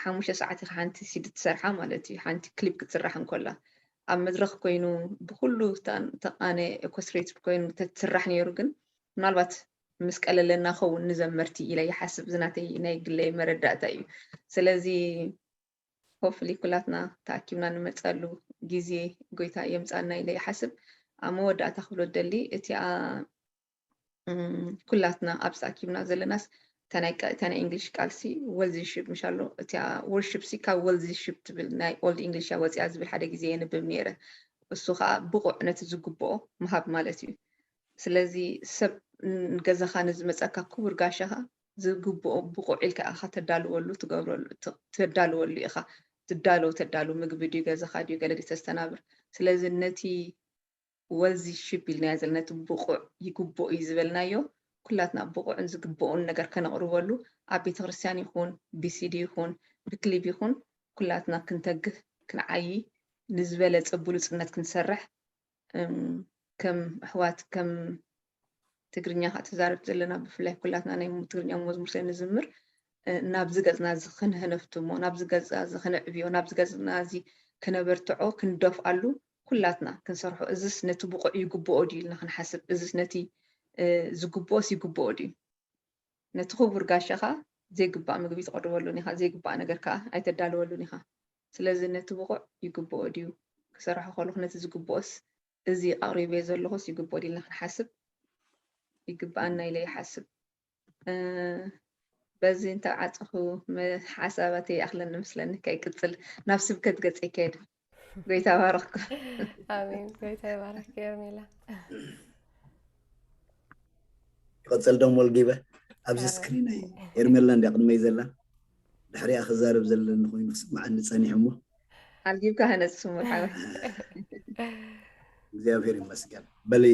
ሓሙሽተ ሰዓት ኢኻ ሓንቲ ሲዲ ትሰርሓ ማለት እዩ። ሓንቲ ክሊፕ ክትስራሕ እንኮላ ኣብ መድረኽ ኮይኑ ብኩሉ ተቃነ ኮስትሬት ኮይኑ ተትስራሕ ነይሩ ግን ምናልባት ምስ ቀለለና ኸውን ንዘመርቲ ኢለ ይሓስብ። ዝናተይ ናይ ግለይ መረዳእታ እዩ። ስለዚ ሆፍሊ ኩላትና ተኣኪብና ንመፀሉ ግዜ ጎይታ የምፃልና ኢለ ይሓስብ። ኣብ መወዳእታ ክብሎ ደሊ እቲኣ ኩላትና ኣብ ተኣኪብና ዘለናስ እታ ናይ እንግሊሽ ቃልሲ ወልዚሽፕ ምሻሎ እቲኣ ወርሽፕ ሲ ካብ ወልዚሽፕ ትብል ናይ ኦልድ እንግሊሽ እያ ወፂኣ ዝብል ሓደ ግዜ የንብብ ነይረ። እሱ ከዓ ብቑዕ ነቲ ዝግብኦ ምሃብ ማለት እዩ። ስለዚ ሰብ ንገዛኻ ንዝመፀካ ክቡር ጋሻኻ ዝግብኦ ብቑዕ ኢልካ ኢኻ ተዳልወሉ ትገብረሉ ተዳልወሉ ኢኻ። ትዳለው ተዳሉ ምግቢ ድዩ ገዛኻ ድዩ ገለ ድዩ ተስተናብር። ስለዚ ነቲ ወልዚ ሽፕ ኢልናዮ ዘለና ነቲ ብቑዕ ይግብኦ እዩ ዝበልናዮ ኩላትና ብቑዕን ዝግብኦን ነገር ከነቕርበሉ ኣብ ቤተክርስትያን ይኹን ብሲዲ ይኹን ብክሊፕ ይኹን ኩላትና ክንተግህ ክንዓዪ ንዝበለፀ ብሉፅነት ክንሰርሕ ከም ኣሕዋት ከም ትግርኛ ከዓ ተዛረብቲ ዘለና ብፍላይ ኩላትና ናይ ትግርኛ መዝሙር ስለ ንዝምር ናብዚ ገፅና እዚ ክንህነፍትሞ ናብዚ ገፅና እዚ ክነዕብዮ ናብዚ ገፅና እዚ ክነበርትዖ ክንደፍኣሉ ኩላትና ክንሰርሖ እዝስ ነቲ ብቑዕ ይግብኦ ድዩ ኢልና ክንሓስብ እዝስ ነቲ ዝግብኦስ ይግብኦ ድዩ ነቲ ክቡር ጋሻኻ ዘይግባእ ምግቢ ትቐርበሉን ኢኻ ዘይግባእ ነገር ከዓ ኣይተዳልወሉን ኢኻ ስለዚ ነቲ ብቑዕ ይግብኦ ድዩ ክሰርሖ ከለኹ ነቲ ዝግብኦስ እዚ ኣቕሪበዮ ዘለኹስ ይግብኦ ድዩ ኢልና ክንሓስብ ይግብኣና ኢለ ይሓስብ። በዚ እንተዓፀኹ፣ ሓሳባት ይኣኽለኒ መስለኒ። ከይቅፅል ናብ ስብከት ገፅ ይከይድ። ጎይታ ባረኽኩ። ኣሜን። ጎይታ ይባረክ ሄርሜላ። ክቐፀል ዶ ሞልጊበ? ኣብዚ ስክሪነይ ሄርሜላ እንዲያ ቅድመይ ዘላ፣ ድሕሪኣ ክዛረብ ዘለኒ ኮይኑ ክስምዓኒ ፀኒሑ እሞ። ኣልጊብካ ሃነፅ ስሙ ሓወይ። እግዚኣብሔር ይመስገን። በሊ፣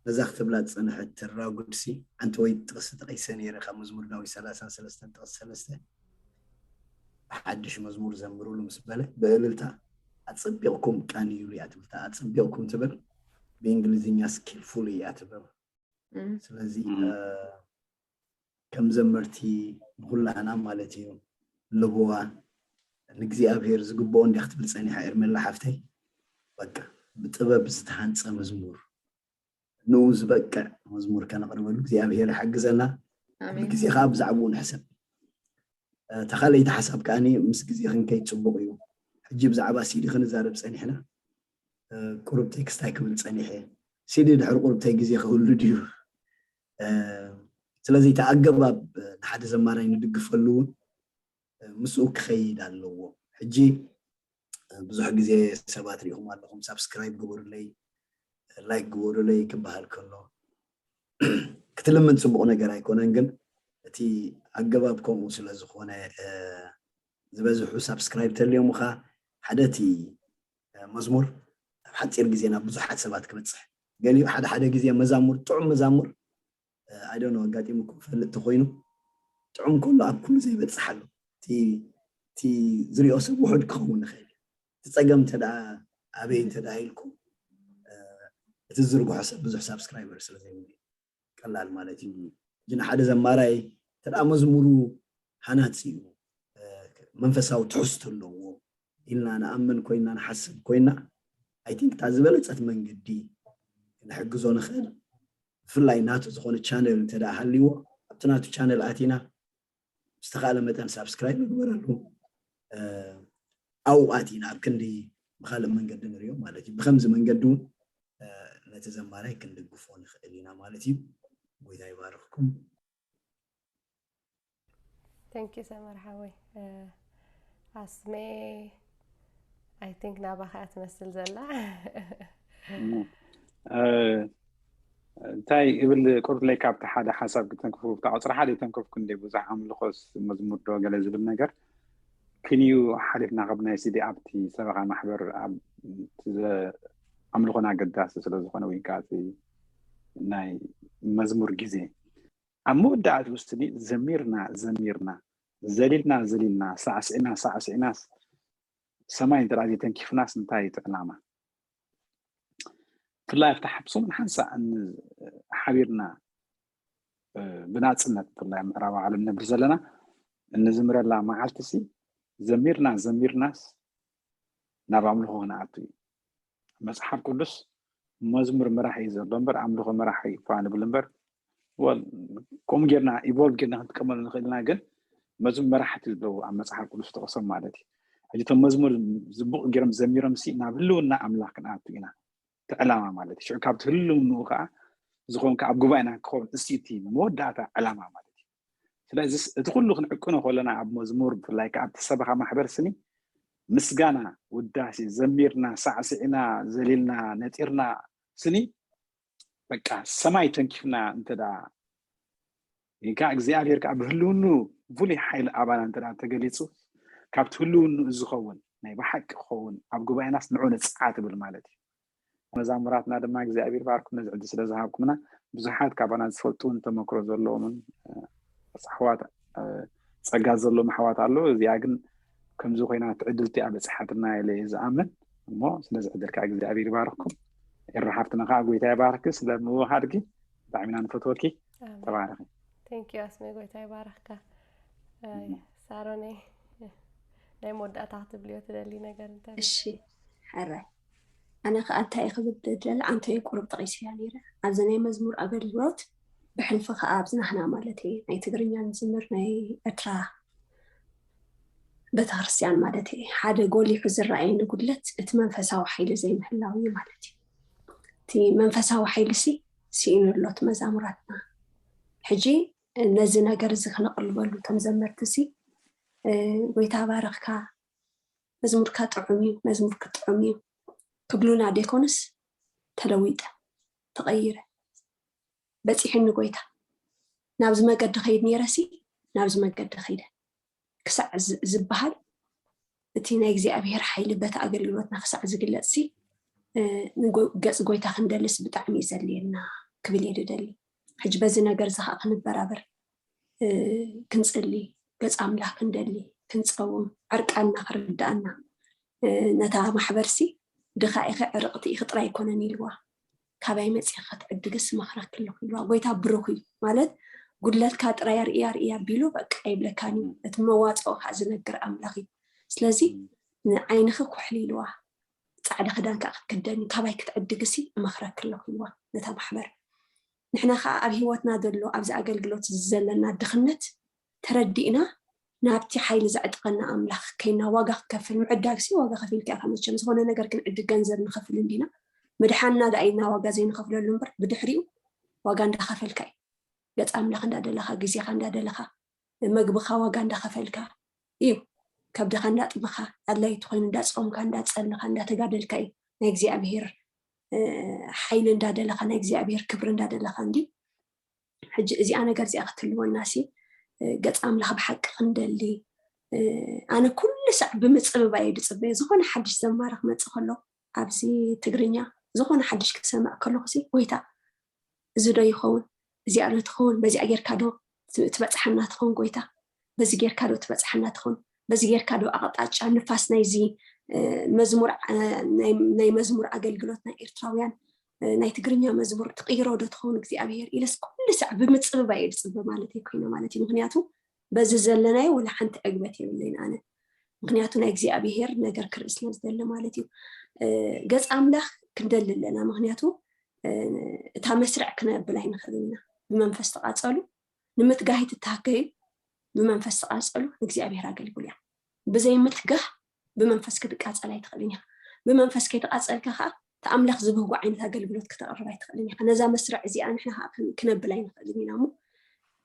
ነዛ ክትብላ ዝፀንሐት ተራ ጉድሲ፣ ሓንቲ ወይ ጥቕሲ ጠቒሰ ነይረ ካብ መዝሙር ዳዊት ሰላሳን ሰለስተን ጥቕሲ ሰለስተ፣ ብሓድሽ መዝሙር ዘምሩሉ ምስ በለ፣ ብእልልታ ኣጸቢቕኩም ቃንዩሉ እያ ትብል። ኣጸቢቕኩም ትብል ብእንግሊዝኛ ስኪልፉል እያ ትብል። ስለዚ ከም ዘመርቲ ንኩላህና ማለት እዩ፣ ልብዋ ንእግዚኣብሔር ዝግብኦ እንዲያ ክትብል ጸኒሓ። ኤርሜላ ሓፍተይ፣ በቃ ብጥበብ ዝተሃንጸ መዝሙር፣ ንኡ ዝበቅዕ መዝሙር ከነቕርበሉ እግዚኣብሔር ይሓግዘና። ኩሉ ግዜ ከዓ ብዛዕባኡ ንሕሰብ። ተኻለይቲ ሓሳብ ከዓኒ ምስ ግዜ ክንከይድ ጽቡቕ እዩ። ሕጂ ብዛዕባ ሲዲ ክንዛረብ ጸኒሕና። ቁሩብ ቴክስት ኣይክብል ጸኒሐ። ሲዲ ድሕሪ ቁሩብተይ ግዜ ክህሉ ድዩ? ስለዚ እቲ ኣገባብ ንሓደ ዘማራይ ንድግፈሉ እውን ምስኡ ክኸይድ ኣለዎ። ሕጂ ብዙሕ ግዜ ሰባት ሪኢኹም ኣለኹም፣ ሳብስክራይብ ግበሩለይ፣ ላይክ ግበሩለይ ክበሃል ከሎ ክትልምን ጽቡቕ ነገር ኣይኮነን፣ ግን እቲ ኣገባብ ከምኡ ስለ ዝኾነ ዝበዝሑ ሳብስክራይብ ተልዮምኻ ሓደ እቲ መዝሙር ኣብ ሓፂር ግዜ ናብ ብዙሓት ሰባት ክበፅሕ ገሊኡ ሓደ ሓደ ግዜ መዛሙር ጥዑም መዛሙር ኣይዶኖ ኣጋጢሙኩም ፈልጥ ተኮይኑ ጥዑም ከሎ ኣብ ኩሉ ዘይበፅሕ ኣሎ። እቲ ዝሪኦ ሰብ ውሑድ ክኸውን ይኽእል እዩ። እቲ ፀገም እንተ ኣበይ እንተ ኢልኩም እቲ ዝርግሖ ሰብ ብዙሕ ሳብስክራይበር ስለ ዘይብሉ ቀላል ማለት እዩ። ግን ሓደ ዘማራይ እንተ መዝሙሩ ሃናፂ እዩ፣ መንፈሳዊ ትሕዝቶ ኣለዎ ኢልና ንኣምን ኮይና ንሓስብ ኮይና፣ ኣይ ቲንክ እታ ዝበለፀት መንገዲ ክንሕግዞ ንኽእል ብፍላይ ናቱ ዝኾነ ቻነል እንተ ሃልይዎ ኣብቲ ናቱ ቻነል ኣቲና ብዝተኻለ መጠን ሳብስክራይብ ንግበረሉ። ኣብኡ ኣቲና ኣብ ክንዲ ብካልእ መንገዲ ንሪኦ ማለት እዩ። ብከምዚ መንገዲ እውን ነቲ ዘማራይ ክንድግፎ ንኽእል ኢና ማለት እዩ። ጎይታ ይባርኽኩም። Thank you ሰመር ሓወይ። ኣስሜ፣ I think ናባኻ እያ ትመስል ዘላ። እንታይ እብል ቁርለይ ካብቲ ሓደ ሓሳብ ክተንክፉ፣ ብታ ቁፅሪ ሓደ ይተንከፍኩ እንደ ብዙሕ ኣምልኾስ መዝሙር ዶ ገለ ዝብል ነገር ክንዩ ሓሊፍና ካብ ናይ ሲዲ ኣብቲ ሰበኻ ማሕበር ኣምልኾና ኣገዳሲ ስለዝኾነ ወይ ከዓ ናይ መዝሙር ግዜ ኣብ መወዳእቲ ውስኒ ዘሚርና ዘሚርና ዘሊልና ዘሊልና ሳዕስዕና ሳዕስዕናስ ሰማይ እንተ ዘይተንኪፍናስ እንታይ እዩ እቲ ዕላማ? ብፍላይ ኣብቲ ሓብሶምን ሓንሳእ ሓቢርና ብናፅነት ብፍላይ ኣብ ምዕራብ ዓለም ነብር ዘለና እንዝምረላ መዓልቲ ሲ ዘሚርና ዘሚርናስ ናብ ኣምልኾ ክንኣቱ እዩ። መፅሓፍ ቅዱስ መዝሙር መራሒ እዩ ዘሎ እምበር ኣምልኾ መራሒ እኳ ንብል እምበር ከምኡ ጌርና ኢቮልቭ ጌርና ክንጥቀመሉ ንኽእልና ግን መዝሙር መራሕቲ ኣለዉ ኣብ መፅሓፍ ቅዱስ ተቕሶም ማለት እዩ። ሕጂ እቶም መዝሙር ዝቡቕ ጌሮም ዘሚሮም ሲ ናብ ህልውና ኣምላኽ ክንኣቱ ኢና እቲ ዕላማ ማለት እዩ። ሽዑ ካብቲ ህልውንኡ ከዓ ዝኾን ከዓ ኣብ ጉባኤና ክኸውን እሲ እቲ መወዳእታ ዕላማ ማለት እዩ። ስለዚ እቲ ኩሉ ክንዕቅኖ ከለና ኣብ መዝሙር ብፍላይ ከዓ ኣብቲ ሰበኻ ማሕበር ስኒ ምስጋና ውዳሴ ዘሚርና ሳዕስዕና ዘሊልና ነጢርና ስኒ በቃ ሰማይ ተንኪፍና እንተ ደኣ ግን ከዓ እግዚኣብሔር ከዓ ብህልውኑ ፍሉይ ሓይሊ ኣባና እንተ ደኣ ተገሊፁ ካብቲ ህልውኑ ዝኸውን ናይ ብሓቂ ክኸውን ኣብ ጉባኤናስ ንዑ ንፅዓ ትብል ማለት እዩ። መዛሙራትና ድማ እግዚኣብሔር ባርኩም ነዚ ዕድል ስለ ዝሃብኩምና ብዙሓት ካባና ዝፈልጡን ተመክሮ ዘለዎምን ኣሕዋት ጸጋ ዘለዎም ኣሕዋት ኣለዉ። እዚኣ ግን ከምዚ ኮይና ትዕድልቲ እያ በጺሓትና ኢለ እየ ዝኣምን። እሞ ስለዚ ዕድል ከዓ እግዚኣብሔር ይባርክኩም። ኤሪ ሓፍትና ከዓ ጎይታ ይባርኪ ስለ ምውሃድኪ ብጣዕሚ ኢና ንፈትወኪ። ተባረኺ። Thank you ኣስሜ፣ ጎይታ ይባርክካ። ሳሮነይ ናይ መወዳእታ ክትብልዮ ትደሊ ነገር እንተ እሺ ሕራይ ኣነ ከዓ እንታይ ክብል ደሊ ኣንተ ቁሩብ ጠቂሰያ ነይረ ኣብዚ ናይ መዝሙር ኣገልግሎት ብሕልፊ ከዓ ኣብዚ ናህና ማለት እዩ ናይ ትግርኛ ንዝምር ናይ ኤርትራ ቤተክርስትያን ማለት እዩ ሓደ ጎሊሑ ዝረኣየ ንጉድለት እቲ መንፈሳዊ ሓይሊ ዘይምህላው እዩ ማለት እዩ እቲ መንፈሳዊ ሓይሊ ሲ ስኢኑ ኣሎ እቲ መዛሙራትና ሕጂ ነዚ ነገር እዚ ክነቕርበሉ እቶም ዘመርቲ ሲ ጎይታ ባረኽካ፣ መዝሙርካ ጥዑም እዩ፣ መዝሙር ክጥዑም እዩ ክብሉና ደይኮኑስ ተለዊጠ፣ ተቐይረ፣ በፂሑኒ ጎይታ፣ ናብዚ መገዲ ከይድ ነይረ ሲ ናብዚ መገዲ ከይደ ክሳዕ ዝበሃል እቲ ናይ እግዚኣብሔር ሓይሊ በቲ ኣገልግሎትና ክሳዕ ዝግለጽ ሲ ንገጽ ጎይታ ክንደልስ ብጣዕሚ እዩ ዘድልየና ክብል እየ ዝደሊ። ሕጂ በዚ ነገር እዚ ከዓ ክንበራበር፣ ክንጽሊ፣ ገጽ ኣምላኽ ክንደሊ፣ ክንጸውም፣ ዕርቃንና ክርድኣና፣ ነታ ማሕበር ሲ ድኻ ኢኺ ዕርቕቲ ኢኺ ጥራይ ኣይኮነን ኢልዋ። ካባይ መፂእኺ ክትዕድግስ እመኽረኪ ኣለኹ ኢልዋ። ጎይታ ብሩኽ እዩ ማለት ጉድለትካ ጥራይ ኣርእያ ኣርእያ ኣቢሉ በቃ ኣይብለካን እዩ። እቲ መዋፅኦ ከዓ ዝነግር ኣምላኽ እዩ። ስለዚ ንዓይንኺ ኩሕሊ ኢልዋ፣ ፃዕዳ ክዳን ከዓ ክትክደኒ፣ ካባይ ክትዕድግሲ እመኽረኪ ኣለኹ ኢልዋ ነታ ማሕበር። ንሕና ከዓ ኣብ ህይወትና ዘሎ ኣብዚ ኣገልግሎት ዘለና ድኽነት ተረዲእና ናብቲ ሓይሊ ዘዕጥቐና ኣምላኽ ከይና ዋጋ ክንከፍል፣ ምዕዳግሲ ዋጋ ከፊልካ ኢኻ። መቸም ዝኾነ ነገር ክንዕድግ ገንዘብ ንኸፍል እንዲና፣ ምድሓንና ደኣ ኢና ዋጋ ዘይንኸፍለሉ እምበር ብድሕሪኡ ዋጋ እንዳኸፈልካ እዩ። ገጽ ኣምላኽ እንዳደለኻ፣ ግዜኻ እንዳደለኻ፣ መግብኻ ዋጋ እንዳኸፈልካ እዩ። ከብድኻ እንዳጥበኻ፣ ኣድላይ ተኾይኑ እንዳጾምካ፣ እንዳጸለኻ፣ እንዳተጋደልካ እዩ ናይ እግዚኣብሄር ሓይሊ እንዳደለኻ፣ ናይ እግዚኣብሄር ክብሪ እንዳደለኻ እንዲ ሕጂ እዚኣ ነገር እዚኣ ክትህልወና ሲ ገጽ ኣምላኽ ብሓቂ ክንደሊ፣ ኣነ ኩሉ ሳዕ ብምጽብባይ እየ ዝጽበዮ። ዝኾነ ሓድሽ ዘማሪ ክመጽእ ከሎ ኣብዚ ትግርኛ ዝኾነ ሓድሽ ክሰምዕ ከለኹ ሲ ጎይታ እዚ ዶ ይኸውን? እዚኣ ዶ ትኸውን? በዚኣ ጌርካ ዶ ትበጽሓና ትኸውን ጎይታ? በዚ ጌርካ ዶ ትበጽሓና ትኸውን? በዚ ጌርካ ዶ ኣቕጣጫ ንፋስ ናይዚ መዝሙር ናይ መዝሙር ኣገልግሎት ናይ ኤርትራውያን ናይ ትግርኛ መዝሙር ትቕይሮ ዶ ትኸውን እግዚኣብሄር ኢለስ ኩሉ ሳዕ ብምጽብባይ እየ ዝጽበ ማለት እየ ኮይነ ማለት እዩ። ምክንያቱ በዚ ዘለናዮ ወላ ሓንቲ ዕግበት የብለይን ኣነ። ምክንያቱ ናይ እግዚኣብሄር ነገር ክርኢ ስለ ዝደሊ ማለት እዩ። ገጽ ኣምላኽ ክንደሊ ኣለና። ምክንያቱ እታ መስርዕ ክነብል ኣይንኽእልን ኢና። ብመንፈስ ተቓጸሉ፣ ንምትጋህ ኣይትታከዩ፣ ብመንፈስ ተቓጸሉ፣ ንእግዚኣብሄር ኣገልግሉ እያ። ብዘይ ምትጋህ ብመንፈስ ክትቃጸል ኣይትኽእልን ኢኻ። ብመንፈስ ከይተቓጸልካ ከዓ እቲ ኣምላኽ ዝብህጎ ዓይነት ኣገልግሎት ክተቕርብ ኣይትኽእልን ኢኻ። ነዛ መስርዕ እዚኣ ንሕና ከዓ ክነብል ኣይንኽእልን ኢና እሞ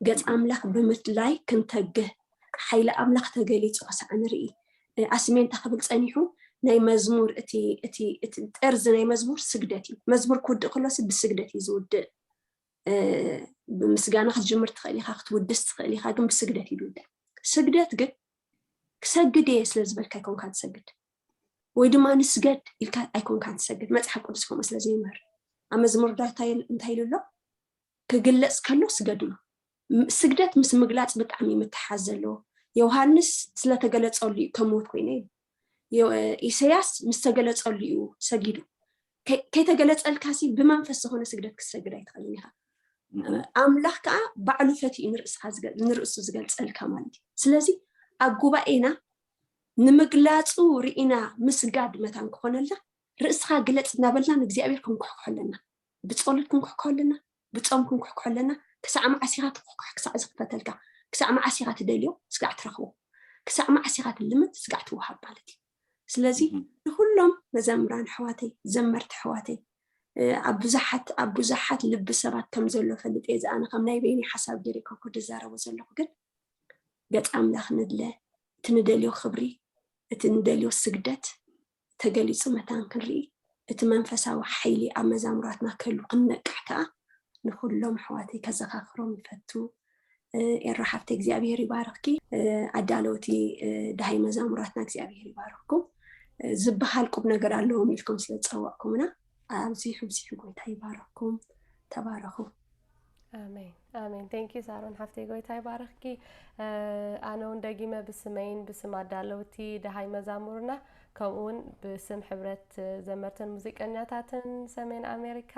ገጽ ኣምላኽ ብምድላይ ክንተግህ ሓይሊ ኣምላኽ ተገሊጹ ክሳዕ ንርኢ። ኣስሜንታ ክብል ጸኒሑ ናይ መዝሙር እቲ እቲ እቲ ጠርዚ ናይ መዝሙር ስግደት እዩ። መዝሙር ክውድእ ከሎሲ ብስግደት እዩ ዝውድእ። ብምስጋና ክትጅምር ትኽእል ኢኻ፣ ክትውድስ ትኽእል ኢኻ፣ ግን ብስግደት እዩ ዝውዳእ። ስግደት ግን ክሰግድ እየ ስለ ዝበልካ ኣይኮንካ ትሰግድ፣ ወይ ድማ ንስገድ ኢልካ ኣይኮንካ ትሰግድ። መፅሓፍ ቅዱስ ከምኡ ስለ ዘይምህር ኣብ መዝሙር ዳዊት እንታይ ኢሉ ኣሎ? ክግለፅ ከሎ ስገድሉ። ስግደት ምስ ምግላፅ ብጣዕሚ ምትሓዝ ዘለዎ። ዮሃንስ ስለተገለፀሉ እዩ ከሞት ኮይነ ኢሉ። ኢሰያስ ምስ ተገለጸሉ እዩ ሰጊዱ። ከይተገለጸልካ ሲ ብመንፈስ ዝኾነ ስግደት ክትሰግድ ኣይትኽእልን ኢኻ። ኣምላኽ ከዓ ባዕሉ ፈቲኡ ንርእስኻ ንርእሱ ዝገልጸልካ ማለት እዩ። ስለዚ ኣብ ጉባኤና ንምግላጹ ርኢና ምስጋድ መታን ክኾነልና ርእስኻ ግለጽ እናበልና ንእግዚኣብሔር ክንኩሕኩሖ ኣለና። ብጸሎት ክንኩሕኩሖ ኣለና። ብጾም ክንኩሕኩሖ ኣለና። ክሳዕ መዓስ ኢኻ ትኩሕኳሕ? ክሳዕ ዝኽፈተልካ። ክሳዕ መዓስ ኢኻ ትደልዮ? ስጋዕ ትረኽቦ። ክሳዕ መዓስ ኢኻ ትልምን? ስጋዕ ትወሃብ ማለት እዩ። ስለዚ ንኹሎም መዘምራን ኣሕዋተይ፣ ዘመርቲ ኣሕዋተይ፣ ኣብ ብዙሓት ኣብ ብዙሓት ልቢ ሰባት ከም ዘሎ ፈልጥ እየ። እዚ ኣነ ከም ናይ በይነይ ሓሳብ ገይረ እኮ ዝዛረቦ ዘለኹ፣ ግን ገጽ ኣምላኽ ንድለ፣ እቲ ንደልዮ ክብሪ፣ እቲ ንደልዮ ስግደት ተገሊጹ መታን ክንርኢ፣ እቲ መንፈሳዊ ሓይሊ ኣብ መዛሙራትና ክህሉ ክንነቅሕ ከኣ ንኹሎም ኣሕዋተይ ከዘኻኽሮም ይፈቱ። ኤራ ሓፍተይ እግዚኣብሄር ይባርኽኪ። ኣዳለውቲ ደሃይ መዛሙራትና እግዚኣብሄር ይባርኽኩም። ዝበሃል ቁም ነገር ኣለዎም ኢልኩም ስለ ዝጸዋዕኩምና ኣብዚሑ ብዚሑ ጎይታ ይባርኽኩም። ተባረኹ። ኣሜን ኣሜን። Thank you ሳሮን ሓፍተይ፣ ጎይታ ይባርኽኪ። ኣነ እውን ደጊመ ብስመይን ብስም ኣዳለውቲ ደሃይ መዛሙርና ከምኡ እውን ብስም ሕብረት ዘመርትን ሙዚቀኛታትን ሰሜን ኣሜሪካ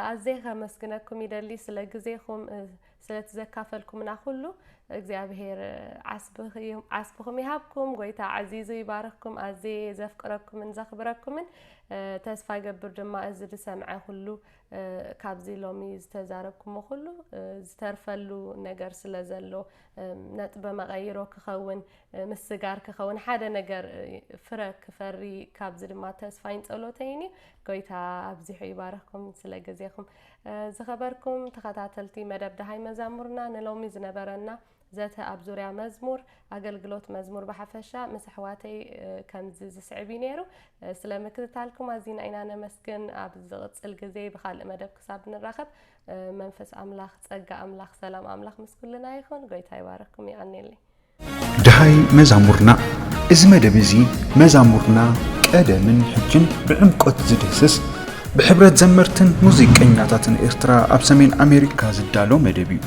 ኣዝየ ከመስግነኩም ይደሊ ስለ ግዜኹም ስለቲ ዘካፈልኩምና ኩሉ እግዚኣብሄር ዓስብኹም ይሃብኩም። ጎይታ ዓዚዙ ይባርኽኩም። ኣዝየ ዘፍቅረኩምን ዘኽብረኩምን ተስፋ ይገብር ድማ እዚ ዝሰምዐ ኩሉ ካብዚ ሎሚ ዝተዛረብኩሞ ኩሉ ዝተርፈሉ ነገር ስለ ዘሎ፣ ነጥበ መቐይሮ ክኸውን፣ ምስጋር ክኸውን፣ ሓደ ነገር ፍረ ክፈሪ፣ ካብዚ ድማ ተስፋይን ጸሎተይን እዩ። ጎይታ ኣብዚሑ ይባርኽኩም። ስለ ግዜኹም፣ ዝኸበርኩም ተኸታተልቲ መደብ ደሃይ መዛሙርና፣ ንሎሚ ዝነበረና ዘተ ኣብ ዙርያ መዝሙር፣ ኣገልግሎት መዝሙር ብሓፈሻ ምስ ኣሕዋተይ ከምዚ ዝስዕብ እዩ ነይሩ። ስለ ምክትታልኩም ኣዚና ኢና ነመስግን። ኣብ ዝቕጽል ግዜ ብኻልእ መደብ ክሳብ ንራኸብ፣ መንፈስ ኣምላኽ፣ ጸጋ ኣምላኽ፣ ሰላም ኣምላኽ ምስ ኩልና ይኹን። ጎይታ ይባርኽኩም። የቐንየለይ። ደሃይ መዛሙርና። እዚ መደብ እዚ መዛሙርና ቀደምን ሕጅን ብዕምቆት ዝድህስስ፣ ብሕብረት ዘመርትን ሙዚቀኛታትን ኤርትራ ኣብ ሰሜን ኣሜሪካ ዝዳሎ መደብ እዩ።